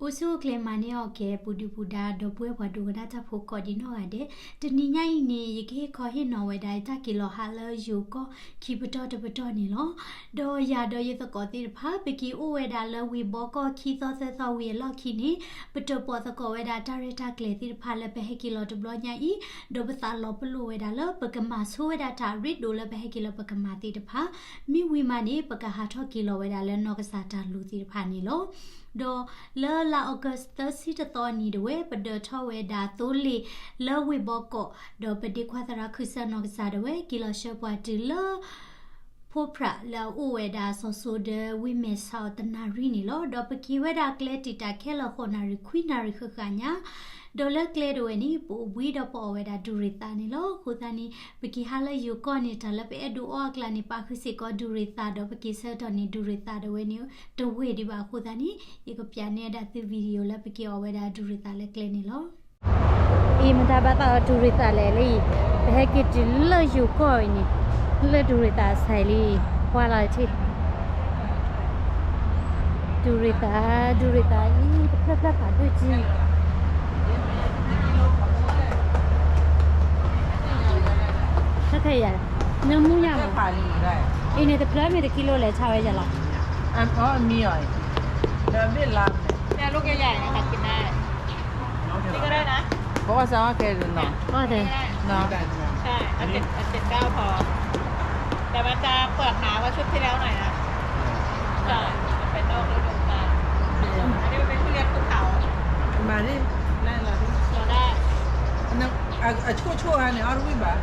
အိၣ်ဆူၣ်အိၣ်ချ့မၤန့ၢ်အီၣ်ကဲ ပူၤဒုၣ်ပူၤဒါ ဒီပုၢ်ဝဲၢ်ပှၤဒိကနၣ်တၢ်ဖိကိးဒံးနီၢ်ဂၤဒဲး, တနံၤညါအံၤန့ၣ် ယကဟ့ၣ်ခီဟ့ၣ်နီၤဝဲဒၣ် ယတၢ်က့ၤလီၤဟးလၢယိၤကီၢ်ခံပတီၢ်တပတီၢ်န့ၣ်လီၤ. ဒီးယၤဒီးယသကိးသ့ၣ်တဖၣ် ပက့ၤအိၣ်ဝဲဒၣ်လၢဝ့ၢ်ဘီကီၢ်ခံသီသၢသီဝံၤအလီၢ်ခံန့ၣ် ပတၢၣ်ပီၣ်သကိးဝဲဒၣ်တၢ်ရဲၣ်တၢ်ကျဲၤသ့ၣ်တဖၣ်လၢပဟဲက့ၤလီၤတဘျီညါအံၤ, ဒီးပသးလီၤပလိာ်ဝဲဒၣ်လၢပကမၤဆိဝဲဒၣ်တၢ်ရ့ဒိၣ်လၢပဟဲက့ၤလၢပကမၤသ့ၣ်တဖၣ်, မ့ၢ်ဝံၤမးန့ၣ် ပကဟးထီၣ်က့ၤလီၤဝဲဒၣ်လၢနီၢ်ကစၢ်တၢ်လူၤသ့ၣ်တဖၣ်န့ၣ်လီၤ. ဒီးလၢလါ August သၢဆံတသီအနံၤဒၣ်ဝဲ ပဒၢးထီၣ်ဝဲဒၣ်သိလ့ၣ်လၢဝ့ၢ်ဘီကီၢ်, ဒီးပဒ့ခွါသရၣ်ခုစၢ်နီၢ်ကစၢ်ဒၣ်ဝဲ က့ၤလီၤဆှၢပှၤတုၤလၢ ဖိဖြးလၢအအိၣ်ဝဲဒၣ်စီၤစိဒီးဝ့ၢ်မဲာ်ဆှးအီၤတနၣ်ရံၣ်န့ၣ်လီၤ. ဒီးပက့ၤဝဲဒၣ်ကျဲတံာ်တာ်ခဲလၢာ်ဃိးနၣ်ရံၣ်ခွံနၣ်ရံၣ်ဃၣ်ဃၣ်ညါ, ဒီးလၢကျဲဒၣ်ဝဲန့ၣ် ပအိၣ်ဘှံးဒီးပအီၣ်ဝဲဒၣ်ဒူရ့ၤသးန့ၣ်လီၤ. အဃိသတးန့ၣ် ပက့ၤဟးလၢယိၤကီၢ်န့ၣ် တၢ်လၢပအဲၣ်ဒိးအီၣ်အကျါန့ၣ် ပာ်ဃုာ်စ့ၢ်ကီးဒူရ့ၤသး ဒီးပက့ၤဆၢကတီၢ်န့ၣ် ဒူရ့ၤသးဒၣ်ဝဲန့ၣ် တဝ့ၢ်ဒံးဘၣ်အဃိသတးန့ၣ် ယကပျးန့ၢ်ဝဲဒၣ်သု video လၢပက့ၤအီၣ်ဝဲဒၣ်ဒူရ့ၤသးလၢကျဲန့ၣ်လီၤ. အံၤမတၤဘၣ်သးအီၤဒူရ့ၤသးလဲၣ်လံ, ပဟဲက့ၤတုၤလၢယိၤကီၢ်အံၤန့ၣ်, လၢဒူရ့ၤသးအဆဲးလံ, ပှၢ်လီၤထံၣ်, ဒူရ့ၤသး, ဒူရ့ၤသးအံၤ တဖျၢၣ်ဖျၢၣ်ဖးဒိၣ်ကံ ခဲခဲအံၤ, နမူညါမး, အံၤန့ၣ်တဖျၢၣ်မ့ၢ်တကံလိလဲၣ် ဆါဝဲယၤလီၤ. အမံၤအီၤ, ဒီးဘ့ၣ်လါ, ဘီၣ်ဆၣ်အီၣ်ခဲဒၣ်နီၤ, အီၣ်ဒဲး, အစံးတၢ်ဖီ, แต่ว่าจะเปิดหาว่าชุดที่แล้วหน่อยนะ ใช่ มันเป็นนอกฤดูกาล อันนี้มันเป็นทุเรียนภูเขา มาดิ ได้เหรอ เราได้ အချို့ချို့ဟဲန့ၣ် အီၣ်တဝံၣ်ဘၣ်,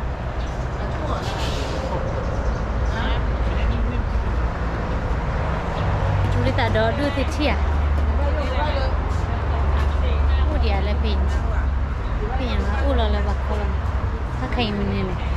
အချို့ ဒူရ့ၤသးဒီဒူၣ်သ့ၣ်ထံၣ်ဧါ, အိၣ်ဒံးဧါလၢဖဲအံၤ, ဖဲအံၤအိၣ်လီၤလၢပှၤခီလီၤ, တၢ်ခဲအံၤမနုၤလဲၣ်.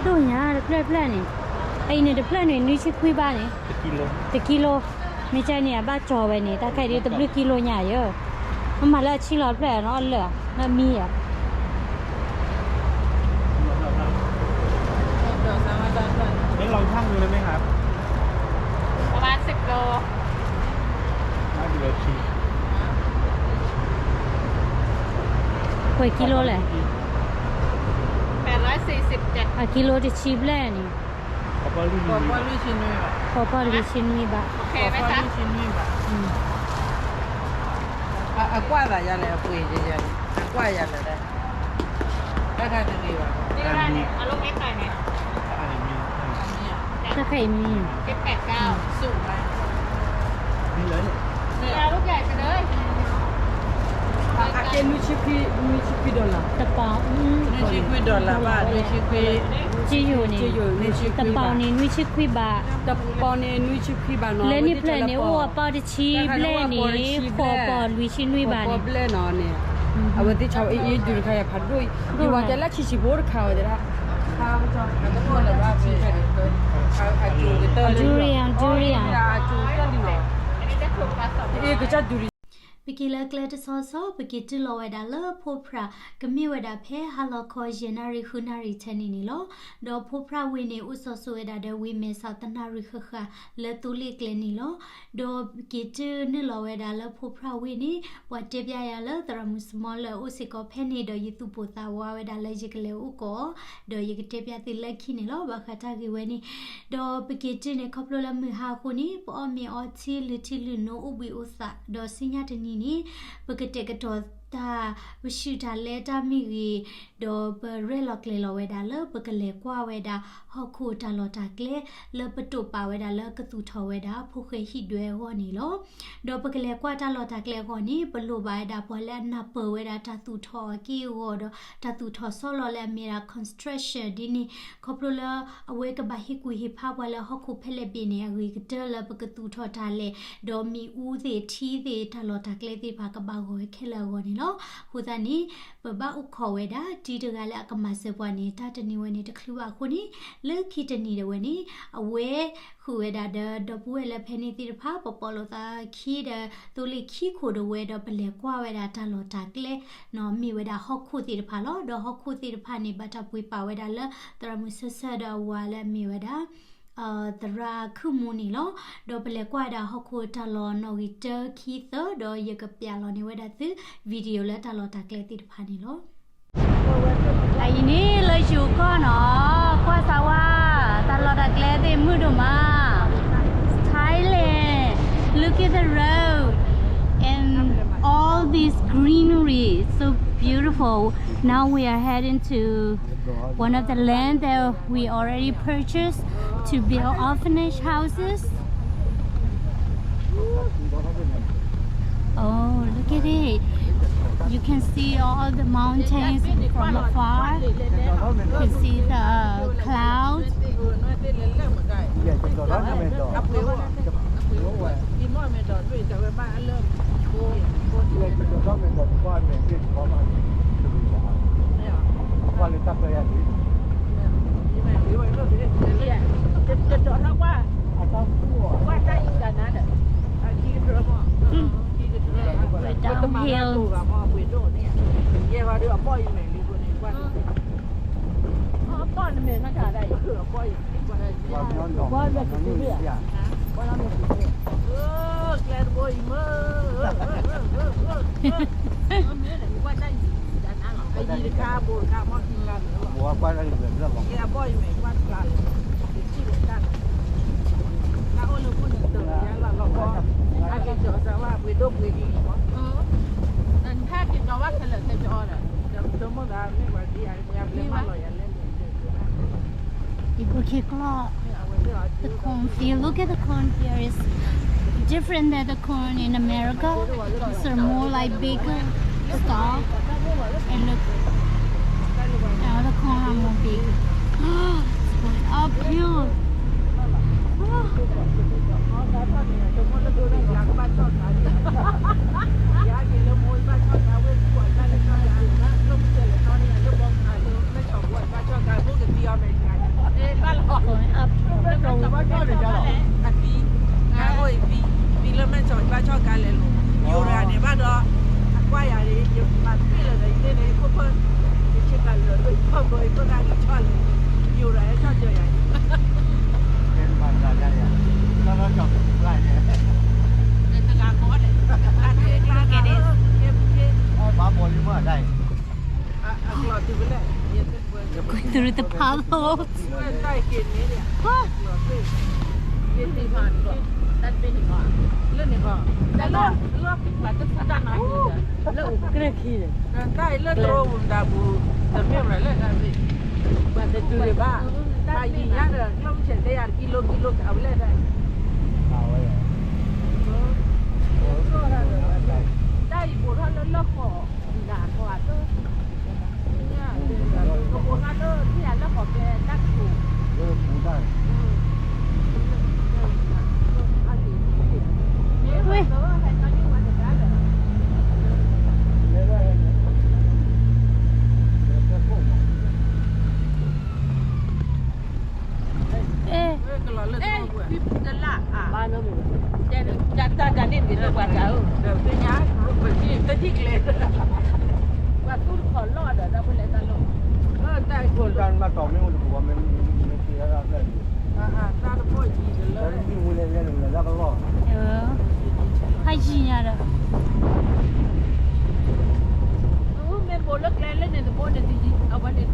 ဒိၣ်ညါတဖျၢၣ်ဖျၢၣ်န့ၣ်, အံၤန့ၣ်တဖျၢၣ်န့ၣ် နွံဆံခွံဘးန့ၣ်, တကံလိ, မ့ၢ်ကဲန့ၣ်အဘၣ်ကၠီၤဝဲန့ၣ် တၢ်ခဲအံၤဒ်တဘျုးကံလိညါယဲ, မ့ၢ်မၤလၢအဆံလီၤတဖျၢၣ်နီၤ အီၣ်လၢာ်နီၤ မံယဲ ประมาณสิบโล ပှဲၤကံလိလဲၣ်, แปดร้อยสี่สิบเจ็ด အကံလိတဆံဘျဲၣ်န့ၣ်, ပှဲၤပီၣ်လွံၢ်ဆံနွံဘး, ပှဲၤပီၣ်လွံၢ်ဆံနွံဘး, โอเคไหมคะ အကွၢ်သးယၤလဲၣ် အပှ့ၤယဲယဲန့ၣ် အကွၢ်ယၤလဲၣ်, တၢ်ခါတဂ့ၤဘၣ်, တၢ်ခါအံၤမံ အကဲနွံဆံခွံ နွံဆံခွံ dollar တပီၤ, နွံဆံခွံ dollar ဘၣ် နွံဆံခွံ, ကယိၤန့ၣ်, တပီၤန့ၣ် နွံဆံခွံဘး, တပီၤန့ၣ် နွံဆံခွံဘးနီၤ, လၢန့ၣ်ဖျၢၣ်န့ၣ် အိၣ်အပီၣ်တဆံဘျဲၣ်န့ၣ် ဃိးပီၣ်လွံၢ်ဆံနွံဘးန့ၣ်, ဃိးပီၣ်ဘျဲၣ်နီၤန့ၣ်, အဝဲသ့ၣ်ဆီအံၤအံၤဒုးတခါယၤဖးဒိၣ်အံၤ, ယဝၤကဲလၢဆံးဆံးဖိတခါဝဲဒၣ်, အကၠိကတၢၢ်လံနီၤ, အကၠိကတၢၢ်လံနီၤ, အ့ကစၢ်ဒုး ပက့ၤလၢကျဲတဆီဆီ ပက့ၤတုၤလီၤဝဲဒၣ်လၢဖိဖြး ကမ့ၢ်ဝဲဒၣ်ဖဲဟါလီၤခီယဲၢ်နၣ်ရံၣ်ဃုနၣ်ရံၣ်ထဲန့ၣ်န့ၣ်လီၤ. ဒီးဖိဖြးဝ့ၢ်န့ၣ် အိၣ်စီၤစိၤဝဲဒၣ်ဒီးဝ့ၢ်မဲာ်ဆှးတနၣ်ရံၣ်ဃၣ်ဃၣ်လၢသိလ့ၣ်ကျဲန့ၣ်လီၤ. ဒီးပက့ၤတုၤနုာ်လီၤဝဲဒၣ်လၢဖိဖြးဝ့ၢ်န့ၣ် ပှၤတဲပျးယၤလၢသရၣ်မုၣ်စမီလၢအအိၣ်စ့ၢ်ကီးဖဲန့ၣ် ဒီးယသူၣ်ပိၢ်သးဝးဝဲဒၣ်လၢယကလဲၤအိၣ်ကီးအီၤ ဒီးယကတဲပျးသုလၢခံန့ၣ်လီၤ. ဘၣ်ဃးတၢ်ဂ့ၢ်ဝဲန့ၣ် ဒီးပက့ၤတုၤန့ၣ် ခီဖျိလၢမုၢ်ဟါအဃိန့ၣ် ပအီၣ်မ့ၤအီထံလုၢ်ထံလုၢ်နိ အိၣ်ဘှံးအိၣ်သး ဒီးဆူညါတနံၤန့ၣ် ပကတဲာ်ကတီၤတၢ် ပဆူၣ်တၢ်လဲၤတၢ်မ့ၢ်ဂ့ၤ ဒီးပရဲၣ်လီၤကျဲၤလီၤဝဲဒၣ်လၢပကလဲၤကွၢ်ဝဲဒၣ် ဟီၣ်ခိၣ်တၢ်လီၢ်တၢ်ကျဲ လၢပတိာ်ပာ်ဝဲဒၣ်လၢကသူၣ်ထီၣ်ဝဲဒၣ်ဖိၣ်ဃဲဟံၣ်ဒွဲအဂီၢ်န့ၣ်လီၤ. ဒီးပကလဲၤကွၢ်တၢ်လီၢ်တၢ်ကျဲအဂီၢ်န့ၣ် ပလိၣ်ဘၣ်ဝဲဒၣ်ပှၤလၢအနၢ်ပၢၢ်ဝဲဒၣ်တၢ်သူၣ်ထီၣ်အက့ၢ်အဂီၤဒီး တၢ်သူၣ်ထီၣ်ဆီလီၤလၢအမ့ၢ်ဒၣ် construction ဒ်န့ၣ် ခီဖျိလၢအဝဲကဘၣ်ဟ့ၣ်ကူၣ်ဟ့ၣ်ဖးပှၤလၢဟီၣ်ခိၣ်ဖဲလဲၣ်ဘ့ၣ်န့ၣ် အဂ့ၤကတၢၢ်လၢပကသူၣ်ထီၣ်တၢ်လဲၤ ဒီးမ့ၣ်အူသ့ၣ်ထံသ့ၣ်တၢ်လီၢ်တၢ်ကျဲသ့ၣ်တဖၣ်ကဘၣ်ဂီၤဝဲခဲလၢာ်အဂီၢ်န့ၣ်လီၤ. အဃိသတးန့ၣ် ပဘၣ်အိၣ်ခိးဝဲဒၣ် တံၤတဂၤလၢအကမၤစၢၤပှၤန့ၣ် တၢ်တနံၤဝဲန့ၣ်တချုးဘၣ်အဃိန့ၣ် လၢခံတနံၤဒၣ်ဝဲန့ၣ် အဝဲဃုာ်ဝဲဒၣ်ဒီး ဒီပုၢ်ဝဲၢ်လၢဖဲန့ၣ်သ့ၣ်တဖၣ် ပပိာ်လိာ်သးခံဒီး သိလ့ၣ်ခံခိၣ်ဒၣ်ဝဲဒီး ပလဲၤကွၢ်ဝဲဒၣ်တၢ်လီၢ်တၢ်ကျဲ မ့ၢ်ဝဲဒၣ်ဟီၣ်ခိၣ်သ့ၣ်တဖၣ်လီၤ. ဒီးဟီၣ်ခိၣ်သ့ၣ်တဖၣ်န့ၣ် ဘၣ်တၢ်ပှ့ၤပာ်ဝဲဒၣ်လၢ သရၣ်မုၣ်ဆၢဆၢဒီးအဝၤလၢအမ့ၢ်ဝဲဒၣ် သရၣ်ခုၣ်မူန့ၣ်လီၤ. ဒီးပလဲၤကွၢ်ဝဲဒၣ်ဟီၣ်ခိၣ်တၢ်လီၢ်နီၣ်ဂံၢ်တၢခံသၢ ဒီးယကပျးလီၤန့ၢ်ဝဲဒၣ်သု video လၢတၢ်လီၢ်တၢ်ကျဲသ့ၣ်တဖၣ်န့ၣ်လီၤ. အအံၤန့ၣ်လၢယိၤကီၢ်နီၤ, ကွၢ်စၢ်ဝါ, တၢ်လီၢ်တၢ်ကျဲသ့ၣ်မုာ်ဒိၣ်မး, Thailand, look at the road and all this greenery, so beautiful. Now we are heading to one of the land that we already purchased to build orphanage houses. Oh, look at it. You can see all the mountains from afar. You can see the clouds. ယက့ၤကျီၢ်, the cornfield. Look at the corn here. It's different than the corn in America. It's a more like bigger stalk. And look, now the corn are more big. It's going uphill. Going up. အကျီၢ်တုၤဖဲလဲၣ်, အကျီၢ်တုၤဖဲလဲၣ်, လၢန့ၣ်ခီ, လၢအိၣ်ကြဲၢ်ခံန့ၣ်, တၢ်အံၤလၢတရိဝံၤမတၤပူၤ, တမ့ၢ်ဝဲလၢတၢ်သ့ၣ်, ပှၤတတုၤဒံးဘၣ်, တၢ်ယံၤညါဒီး ကျိၣ်မုၢ်ဆဲးတဲယၤတကံလိကံလိအဝဲလဲၣ်တၢ်အံၤ, တၢ်အံၤပိာ်ထီၣ်လၢလီၢ်ဃီ, ကပိာ်ထီၣ်လၢထံၣ်ယၤလၢဃီကျဲတၢ်ကပိာ်, ဖးယံၤညါဒီး မ့ၢ်ဘိးလၢကျဲလၢန့ၣ်တဘိန့ၣ် တယံၤ အဝဲန့ၣ်သ့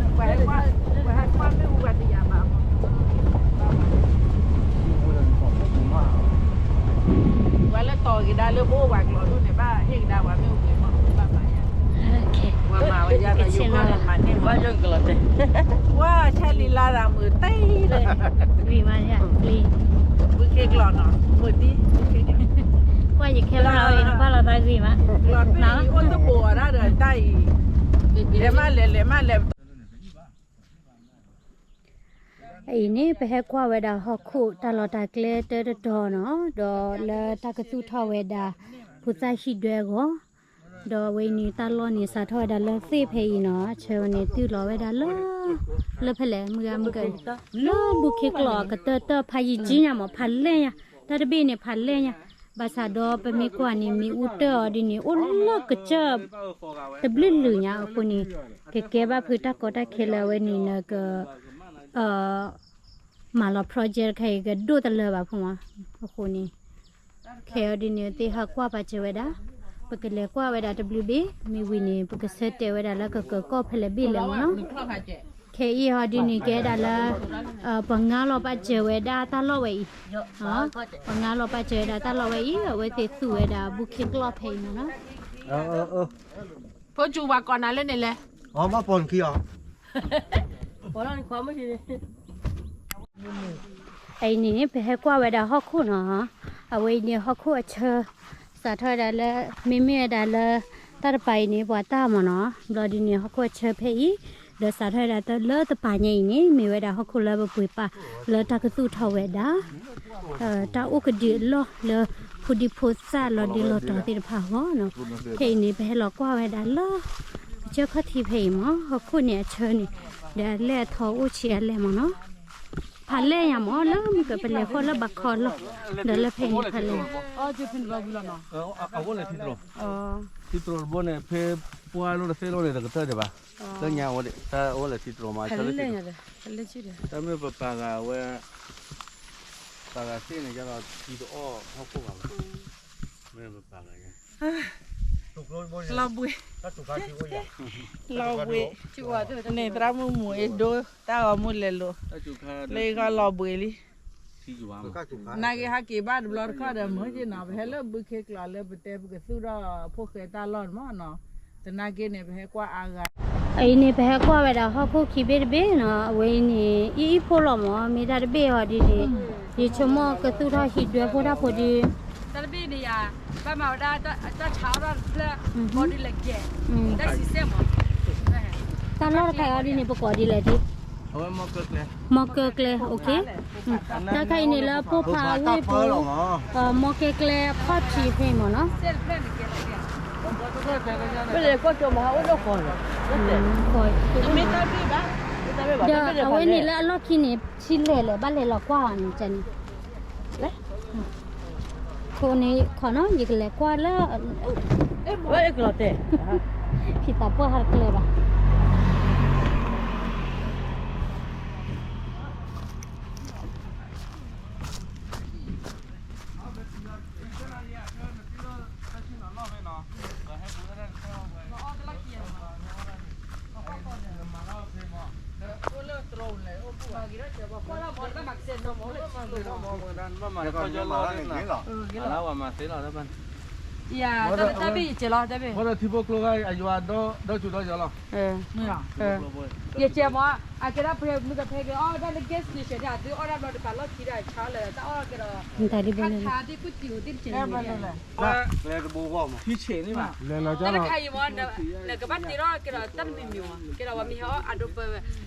ဘၣ်, ပှၤဟဲကွၢ်မ့ၣ်အူပှၤတယာ်ဘၣ်မး, ပှၤလၢတီၤကဒါလၢဘိပှၤကျိာ်ဒိၣ်န့ၣ် ဘၣ်ဟ့ၣ်ကဒါပှၤမ့ၣ်အူပှ့ၤမး ဘၣ်မၤယါ, ပှၤမၤဝဲယါဒီးယိၤကီၢ်လၢမၤန့ၢ်ဝဲ, ဝါဆဲလံလါသးမုာ်တံၢ်လၢ, ဂ့ၤမးယါ, ဝံခ့ကျိာ်နီၤ, မုာ်တံၢ်, ဝံခ့ကျိာ်, ကွၢ်ယခဲလီၤ ကွၢ်လီၤသးဂ့ၤမး, ကျိာ်တဘ့ၣ်အံၤ အိၣ်တဘိးအီၤဒၣ်ဒီးတၢ်အံၤ, လဲၤမးလဲၤ လဲၤမးလဲၤ, အံၤန့ၣ် ပဟဲကွၢ်ဝဲဒၣ်ဟီၣ်ခိၣ်တၢ်လီၢ်တၢ်ကျဲတၢတတီၤနီၤ, ဒီးလၢတၢ်ကသူၣ်ထီၣ်ဝဲဒၣ် ဖိသၣ်ဟံၣ်ဒွဲအဂီၢ်, ဒီးအဝဲအံၤန့ၣ် တၢ်လီၢ်န့ၣ် စးထီၣ်ဝဲဒၣ်လၢသ့ၣ်ဖဲအံၤနီၤ, ဆၢဝဲန့ၣ် တုၤလီၤဝဲဒၣ်လၢ လၢဖဲလဲၣ် မုၢ်ဂၤမုၢ်ဂၤ လၢဘူၣ်ခ့ကျီၢ်ကတၢၢ်တၢၢ် ဖးယံာ်ကံညါမး ဖးလဲၢ်ညါ, တၢ်တဘ့ၣ်န့ၣ် ဖးလဲၢ်ညါ, ဘၣ်ဆၣ်ဒီးပမ့ၢ်ကွၢ်န့ၣ် မ့ၣ်အူတၢၢ်အီၤဒ်န့ၣ် အိၣ်လၢကစၢၢ် တဘျုးလုာ်ညါအဃိန့ၣ် ကကဲဘၣ်ဖုးတၢ်ကီတၢ်ခဲလၢအဝဲန့ၣ် နက မၤလီၤ project တခါအံၤ ကဒိၣ်တလၢဘၣ်ဖိမး, အဃိန့ၣ် ခဲအံၤဒ်န့ၣ် သ့ၣ်ဟးကွၢ်ပာ်စၢၤဝဲဒၣ်, ပကလဲၤကွၢ်ဝဲဒၣ်တဘျုးဘ့ၣ်, မ့ၢ်ဝံၤန့ၣ် ပကဆၢတဲာ်ဝဲဒၣ်လၢကကၢၤကီၢ်ဖဲလဲၣ်ဘ့ၣ်လဲၣ်မးနီၤ. ခဲအံၤဟီဒ်န့ၣ် ကဲဒၣ်လၢ ပငါလီၤပာ်စၢၤဝဲဒၣ်တၢ်လီၢ်ဝဲအံၤ, ပငါလီၤပာ်စၢၤဝဲဒၣ်တၢ်လီၢ်ဝဲအံၤ အဝဲသ့ၣ်သူဝဲဒၣ်ဘူၣ်ခ့ကျီၢ်ဖဲအံၤမးနီၤ. ဖိကၠူပှၤကိးနၤလၢန့ၣ်လဲၣ်. အီ ဘၣ်ပိာ်နခံအီၤ အံၤန့ၣ် ပဟဲကွၢ်ဝဲဒၣ်ဟီၣ်ခိၣ်နီၤ, အဝဲအံၤန့ၣ် ဟီၣ်ခိၣ်အဆၢ စးထီၣ်ဝဲဒၣ်လၢ မ့မ့ၢ်ဝဲဒၣ်လၢ တၢ်တပၤအံၤန့ၣ် ပှၤတၢ်မးနီၤ, ဘျီဒ်န့ၣ် ဟီၣ်ခိၣ်အဆၢဖဲအံၤ, ဒီးစးထီၣ်ဝဲဒၣ်လၢတပၤညါအံၤန့ၣ် မ့ၢ်ဝဲဒၣ်ဟီၣ်ခိၣ်လၢပပှ့ၤပာ်လၢတၢ်ကသူၣ်ထီၣ်ဝဲဒၣ် တၢ်အိၣ်ကဒုအလီၢ်လၢ ဖိဒံဖိသၣ်လီၤဒုလီၤတီၤသ့ၣ်တဖၣ်အဂီၢ်နီၤ, ဖဲအံၤန့ၣ် ပဟဲလီၤကွၢ်ဝဲဒၣ်လၢ ကစၢၢ်ခီၣ်ထံးဖဲအံၤမး, ဟီၣ်ခိၣ်န့ၣ်အဆၢန့ၣ် ဒီးအလဲၢ်အထီအိၣ်ဆံးအလဲၢ်မးနီၤ, ဖးလဲၢ်ညါမး လၢမုၢ်ကပလဲၤဃီၣ်လၢဘၣ်ခီလီၢ်, ဒီးလၢဖဲအံၤန့ၣ်ဖးလဲၢ်ညါ အဝဲလဲၤထံတြိၤ, ထံတြိၤတဘိန့ၣ် ဖဲပှၢ်လိၣ်တသ့လိၣ်န့ၣ် တကတၢၢ်ဒံးဘၣ်, လၢညါအဝဲဒၣ် တၢ်အိၣ်လဲၤထံတြိၤမး, တၢ်မ့ၢ်ပပာ်ဂၤဝဲ ပာ်ဂၤသ့ၣ်န့ၣ် ယဒီးထံတအီၣ်ဟီၣ်ခိၣ်ဘၣ်, မ့ၢ်ပပာ်ဂၤ လီၤဘှံး, လီၤဘှံး, န့ၣ်သရၣ်မုၣ်မူၤအ့ဒိ တၢ်ဂီၤမူၤလဲၤလိာ်, လၢဂီၤလီၤဘှံးလံ နာ်က့ဟဲက့ၤဘၣ်တဘျီတခီၣ်ဒီး မုၢ်က့ၤနီၤ ပဟဲလၢဘုခ့ကျိးလၢပတဲပကသူၣ်ထီၣ်ဖိၣ်ဃဲတၢ်လီၢ်န့ၣ်မးနီၤ, သနာ်က့န့ၣ် ပဟဲကွၢ်အါဂၤ, အံၤန့ၣ် ပဟဲကွၢ်ဝဲဒၣ်ဟီၣ်ခိၣ်ခံဘ့ၣ်တဘ့ၣ်နီၤ, အဝဲအံၤန့ၣ် အံၣ်အံၣ်ဖိလီၤမး မ့ၢ်တၢ်တဘ့ၣ်ဟီဒ်န့ၣ် ယဆိကမိၣ်ကသူၣ်ထီၣ်ဟံၣ်ဒွဲဖိတၢ်ဖိဒ် တၢ်တဘ့ၣ်န့ၣ်ယၤ ဘၣ်မၤဝဲဒၣ်တၢ်ဆါအီၣ်တၢ်တဖျၢၣ် ဘီဒ်လဲၣ်ကဲ တၢ်စံးစဲမး တၢ်လီၢ်တခါအံၤဒ်န့ၣ် ပကိးဒ်လဲၣ်ဒ် မီကၢကျဲ အိၣ်ခ့ တၢ်ခါအံၤန့ၣ်လၢပိၢ်ဖးဝ့ၢ်ပူၤ မီကၢကျဲခီၣ်ထံးဖဲအံၤမးနီၤ ဒီးအဝဲန့ၣ်လၢအလီၢ်ခံန့ၣ် ထံလဲၣ်လဲၣ် ဘၣ်လဲၤလီၤကွၢ်အီၤန့ၣ်န့ၣ် ခိၣ်န့ၣ်ခီနီၤ ယကလဲၤကွၢ်လၢ ဖံသးပှၢ်ဟးတကျၢၤဘၣ် ယၤ တၢ်ဘ့ၣ်ယကဲလီၤ တၢ်ဘ့ၣ် ထံဖိကျိခါအယွၤဒီဆူၣ်ဒီယွၤလီၤ ယကဲမး အကဲဒၣ်ဖဲမုၢ်ကဖဲက့ၤ အီၣ်ဒၣ်လၢ gas station ဒ်အသုအီၣ်ဒၣ်ဘျီတပာ်လီၢ်ခံဒီး ဆါလၢတၢ်အီၣ်ကဲဒီး ခါခါသ့ၣ်ကူၣ်တံၢ်အိၣ်သ့ၣ်တကဲ လဲၤလီၤကၠီလီၤ တၢ်တခါအံၤမး နကဘၣ်တ့ထီၣ်ကဲဒီးတၢ်တမံၤမံၤမး ကဲဒီးပှၤမ့ၢ်ဟဲအီၣ်အဒိပၢဝဲ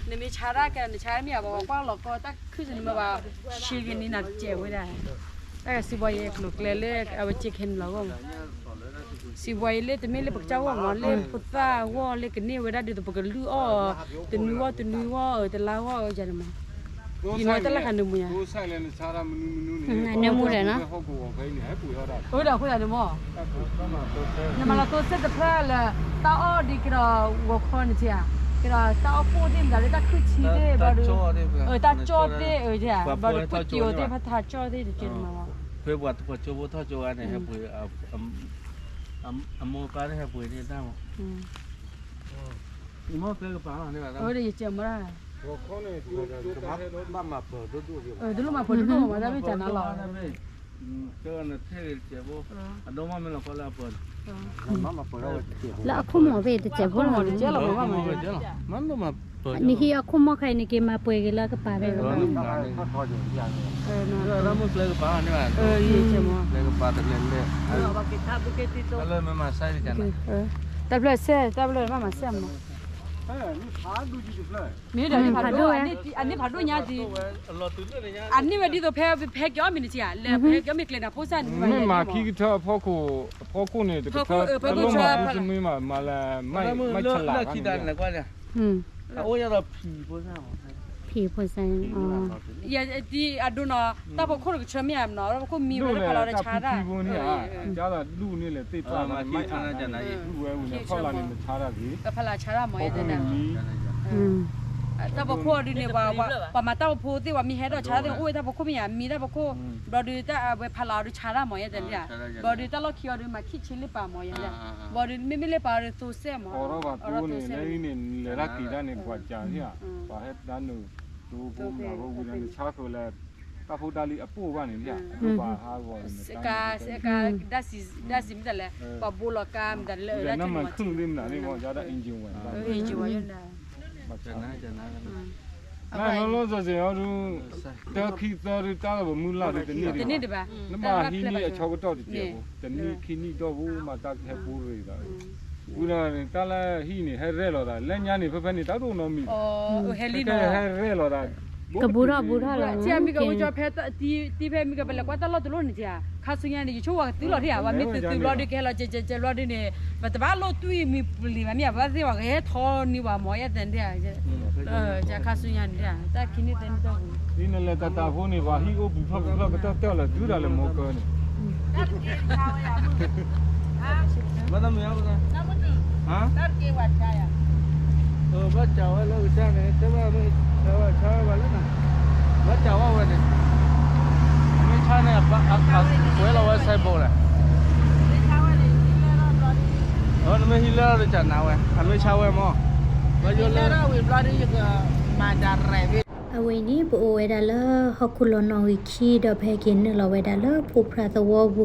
နမ့ၢ်ဆါတၢ်ကဲဒီး နဆါတၢ်မ့ၢ်အဘၣ် ပှၤကွၢ်လီၤကီတၢ်ခုၣ်စ့ၢ်နမ့ၢ်ဘၣ် ဆံးက့ၤနံၤနၤတစဲးဝဲဒၣ် တၢ်စံးဘှီယဲကျိၤကျဲလၢအဝဲစ့ခဲန့ၣ်လီၤဂီၢ်မး စံးဘှီယဲလၢတမ့ၢ်လၢပကစၢ်ဂီၢ်မး လၢဖိသၣ်ဂီၢ်လၢကန့ၢ်ဝဲဒၣ်ဒ်သိးပကလုၢ်အီၣ် တနွံဂီၢ်တနွံဂီၢ် တလါဂီၢ်ယၤန့ၣ်မး ယနီၢ်တၢ်လၢခါန့ၣ်မူယၤ နမူဒီးနီၤ အဃိသတးန့ၣ်မး နမၤလီၤသိစ့ၣ်တဖျၢၣ်လၢ တၢ်အီၣ်ဒ်ကဲဒီး ဂီၤခီန့ၣ်ဧါ ကဲဒီးတၢ်အီၣ်ကိၣ်သ့ၣ်မတၤလၢတၢ်ခုၣ်ထံသ့ၣ်ဘျီဒီး တၢ်ကၠီသ့ၣ်ဧါ ဘျီဒီးပှၤကၠီသ့ၣ်ဖးထးကၠီသ့ၣ်တကဲန့ၣ်မး ဖဲပှၤတဖၣ်ကၠိဖိထီၣ်ကၠိဂၤန့ၣ် ဟဲပှ့ၤ အမိၢ်အပၢ်န့ၣ်ဟဲပှ့ၤန့ၣ်တၢ်မး ယမ့ၢ်ကျဲကပၤလီၤန့ၣ်ဘၣ် အဝဲဒၣ်ယကဲမး တလိၣ်မၤပှဲၤဒိၣ်ဒိၣ်မး တၢ်မ့ၢ်တၢ်နၤလီၤ ကဲနထဲဂ့ၤတစဲးဖိ အဒိမ့ၢ်လီၤကီလၢအပၢၤန့ၣ် လၢအခိၣ်မီၤဖဲတစဲးဖိလီၤ မ့ၢ်ဒိၣ်မးပၢၤ နဟံးအခိၣ်မီၤခါအံၤ နက့ၤမၤပှဲၤက့ၤလၢကပၤဖဲ တၢ်မ့ၢ်ကျဲကပၤန့ၣ်ဘၣ် ကျဲကပၤတလဲၤလဲၤ တၢ်ဖျၢၣ်စဲ တၢ်ဖျၢၣ်ဘၣ်မၤစဲမး မ့ၢ်ဒီး ဖးဒိၣ်ဝဲ အန့ၣ်ဖးဒိၣ်ညါဒံး, အန့ၣ်ဝဲဒ်သိးဖဲ ဖဲက့ၤအီၣ်မ့ၤန့ၣ်ဧါ, လဲၤဖဲက့ၤအီၣ်မ့ၤကျဲန့ၣ် ဖိစၢ်န့ၣ် မ့ၢ်မၤခံကထၢအဖီခိၣ်, အဖီခိၣ်န့ၣ် တကထၢ တလိၣ်မၤဖိတမံၤမး မၤလၢ မ့ၢ်ဆလးဘၣ်န့ၣ် ဖံဖိစၢ်, အဒိနီၤ တၢ်ဖီခိၣ်တကဆၢမ့ၢ်ဧါနီၤ တၢ်ဖီခိၣ်မံဝဲလၢဖးလီၤတဆါတၢ်, ဒိၣ်န့ၣ်လဲၣ်သ့ၣ်ပာ်မ့ၢ်ဝဲန့ၣ် ဖီလာ်န့ၣ်နဆါတၢ်ဂ့ၤ, ဖီလာ်န့ၣ်နဆါတၢ်ဂ့ၤ, တၢ်ဖီခိၣ်အီၤဒုးန့ၣ် ပှၤမၤတၢ်ဖီခိၣ်သ့ၣ် ပှၤမ့ၢ်ဟဲထီၣ်ဆါသ့ၣ် အိၣ်ဝဲတၢ်ဖီခိၣ်မ့ၢ်ဧါ မံတၢ်ဖီခိၣ်, ဘျီဒုးတၢ်ဝဲဖးလာ်အီၤဒုးဆါတၢ်မ့ၢ်ယဲတန့ၣ်, ဘျီဒုးတၢ်လီၢ်ခံအီၤဒုးမၤခံဆ့လ့ပာ်မ့ၢ်ယဲ, ဘျီဒုးမ့မ့ၢ်လ့ပာ်အီၤဒုးသိစဲမ့ၢ်, အီထီၣ်ဘၣ်သိန့ၣ် လဲန့ၣ် လဲၤတၢ်က့ၤတၢ်န့ၣ် ပှၤကးန့ၣ်ဧါ, ပှၤဟဲတၢ်နုာ် သိဖိမနၤဖိဝံၤဒီးနဆါဃုာ်လၢ တၢ်ဖိတၢ်လံၤအပိၢ်ဘၣ်န့ၣ် အဒိပာ်ဟးဂီၤန့ၣ် ဒၣ်စံးမ့ၢ်တလဲၣ် ပှၤဘိလီၤကါမ့ၢ်တလဲၣ် နမၤခုၣ်သ့ၣ်မနုၤန့ၣ် မ့ၢ်ယါဒၣ် engine one ဘၣ် ဘၣ် နနီၢ်နီၢ်စီၤစ့ၤအီၤဒုး တၢ်ခံသၢဒုး တၢ်လၢပမုၢ်လၢ်ဒုးတန့ၢ်ဒံးဘၣ်, နဘၣ်ဟံးန့ၢ်အဆၢကတီၢ်တစဲးဖိ, တနံၣ်ခံနံၣ်ဒီဘိမၤတၢ်ကဟဲပူၤရ့ၤသး, ဝံၤဒီးတၢ်လၢဟံၣ်န့ၣ် ဟဲရဲၣ်လီၤသး လၢညါန့ၣ် ဖဲဖဲန့ၣ် တၢ်တအိၣ်နီတမံၤ, ဟဲလံနီၤ ဟဲရဲၣ်လီၤသး ကဘူးထီၣ်ဘူးထီၣ်လီၤ, မ့ၢ်ကအိၣ်ကၠီဖဲ တံၤဖဲမ့ၢ်ကပလဲၤကွၢ်တၢ်လီၢ်တလီၢ်န့ၣ်ဧါ, ခါဆူညါန့ၣ် ယဆိကမိၣ်ဝဲကသုးလီၤထံဧါ, ပှၤမ့ၢ်သုးသုးဘျီဒုးကဟဲလီၤကဲးကဲးကဲးဘျီဒုးန့ၣ် ပတဘၣ်လိၣ်တွံၢ်မံၤပျံၤဘၣ်မ့ၢ်ဧါ, ပှၤသ့ၣ်ပှၤကဟဲထီၣ်န့ၢ်ပှၤမ့ၢ်ယဲၢ်တန့ၣ်ဧါ, ခါဆူညါန့ၣ် တၢ်ခံနံၣ်သၢနံၣ်တၢ်ပူၤ ဒ်နလဲၤတၢ်တၢ်ဖိန့ၣ် ပှၤဟံၣ်အိၣ်ပူၤဖျီၣ်ပူၤဖျီၣ်ကတၢၢ်တၢၢ်လၢတုၤဒၣ်လဲာ်မိၢ်ကၢန့ၣ် ဘၣ်သးမုာ်အါ, ဘၣ်စးဝဲလၢကစၢ်န့ၣ် တဲဘၣ်မ့ၢ်ဆါဝဲဆါဝဲဘၣ်လၢနၤ, ဘၣ်စးဝဲဝဲန့ၣ်, မ့ၢ်ဆါန့ၣ် အဝဲလီၤဝဲစဲဘိးလဲၣ်, အဝဲနမ့ၢ်ဟံးလၢလီၤတစးနၤဝဲ အမ့ၢ်ဆါဝဲမ့ၢ်, ဘၣ်ယိၣ်လၢ အဝဲအံၤန့ၣ် ပအိၣ်ဝဲဒၣ်လၢဟီၣ်ခိၣ်လီၤနီၣ်ဂံၢ်ခံ ဒီးပဟဲက့ၤနုာ်လီၤဝဲဒၣ်လၢဖိဖြၣ်သဝီပူ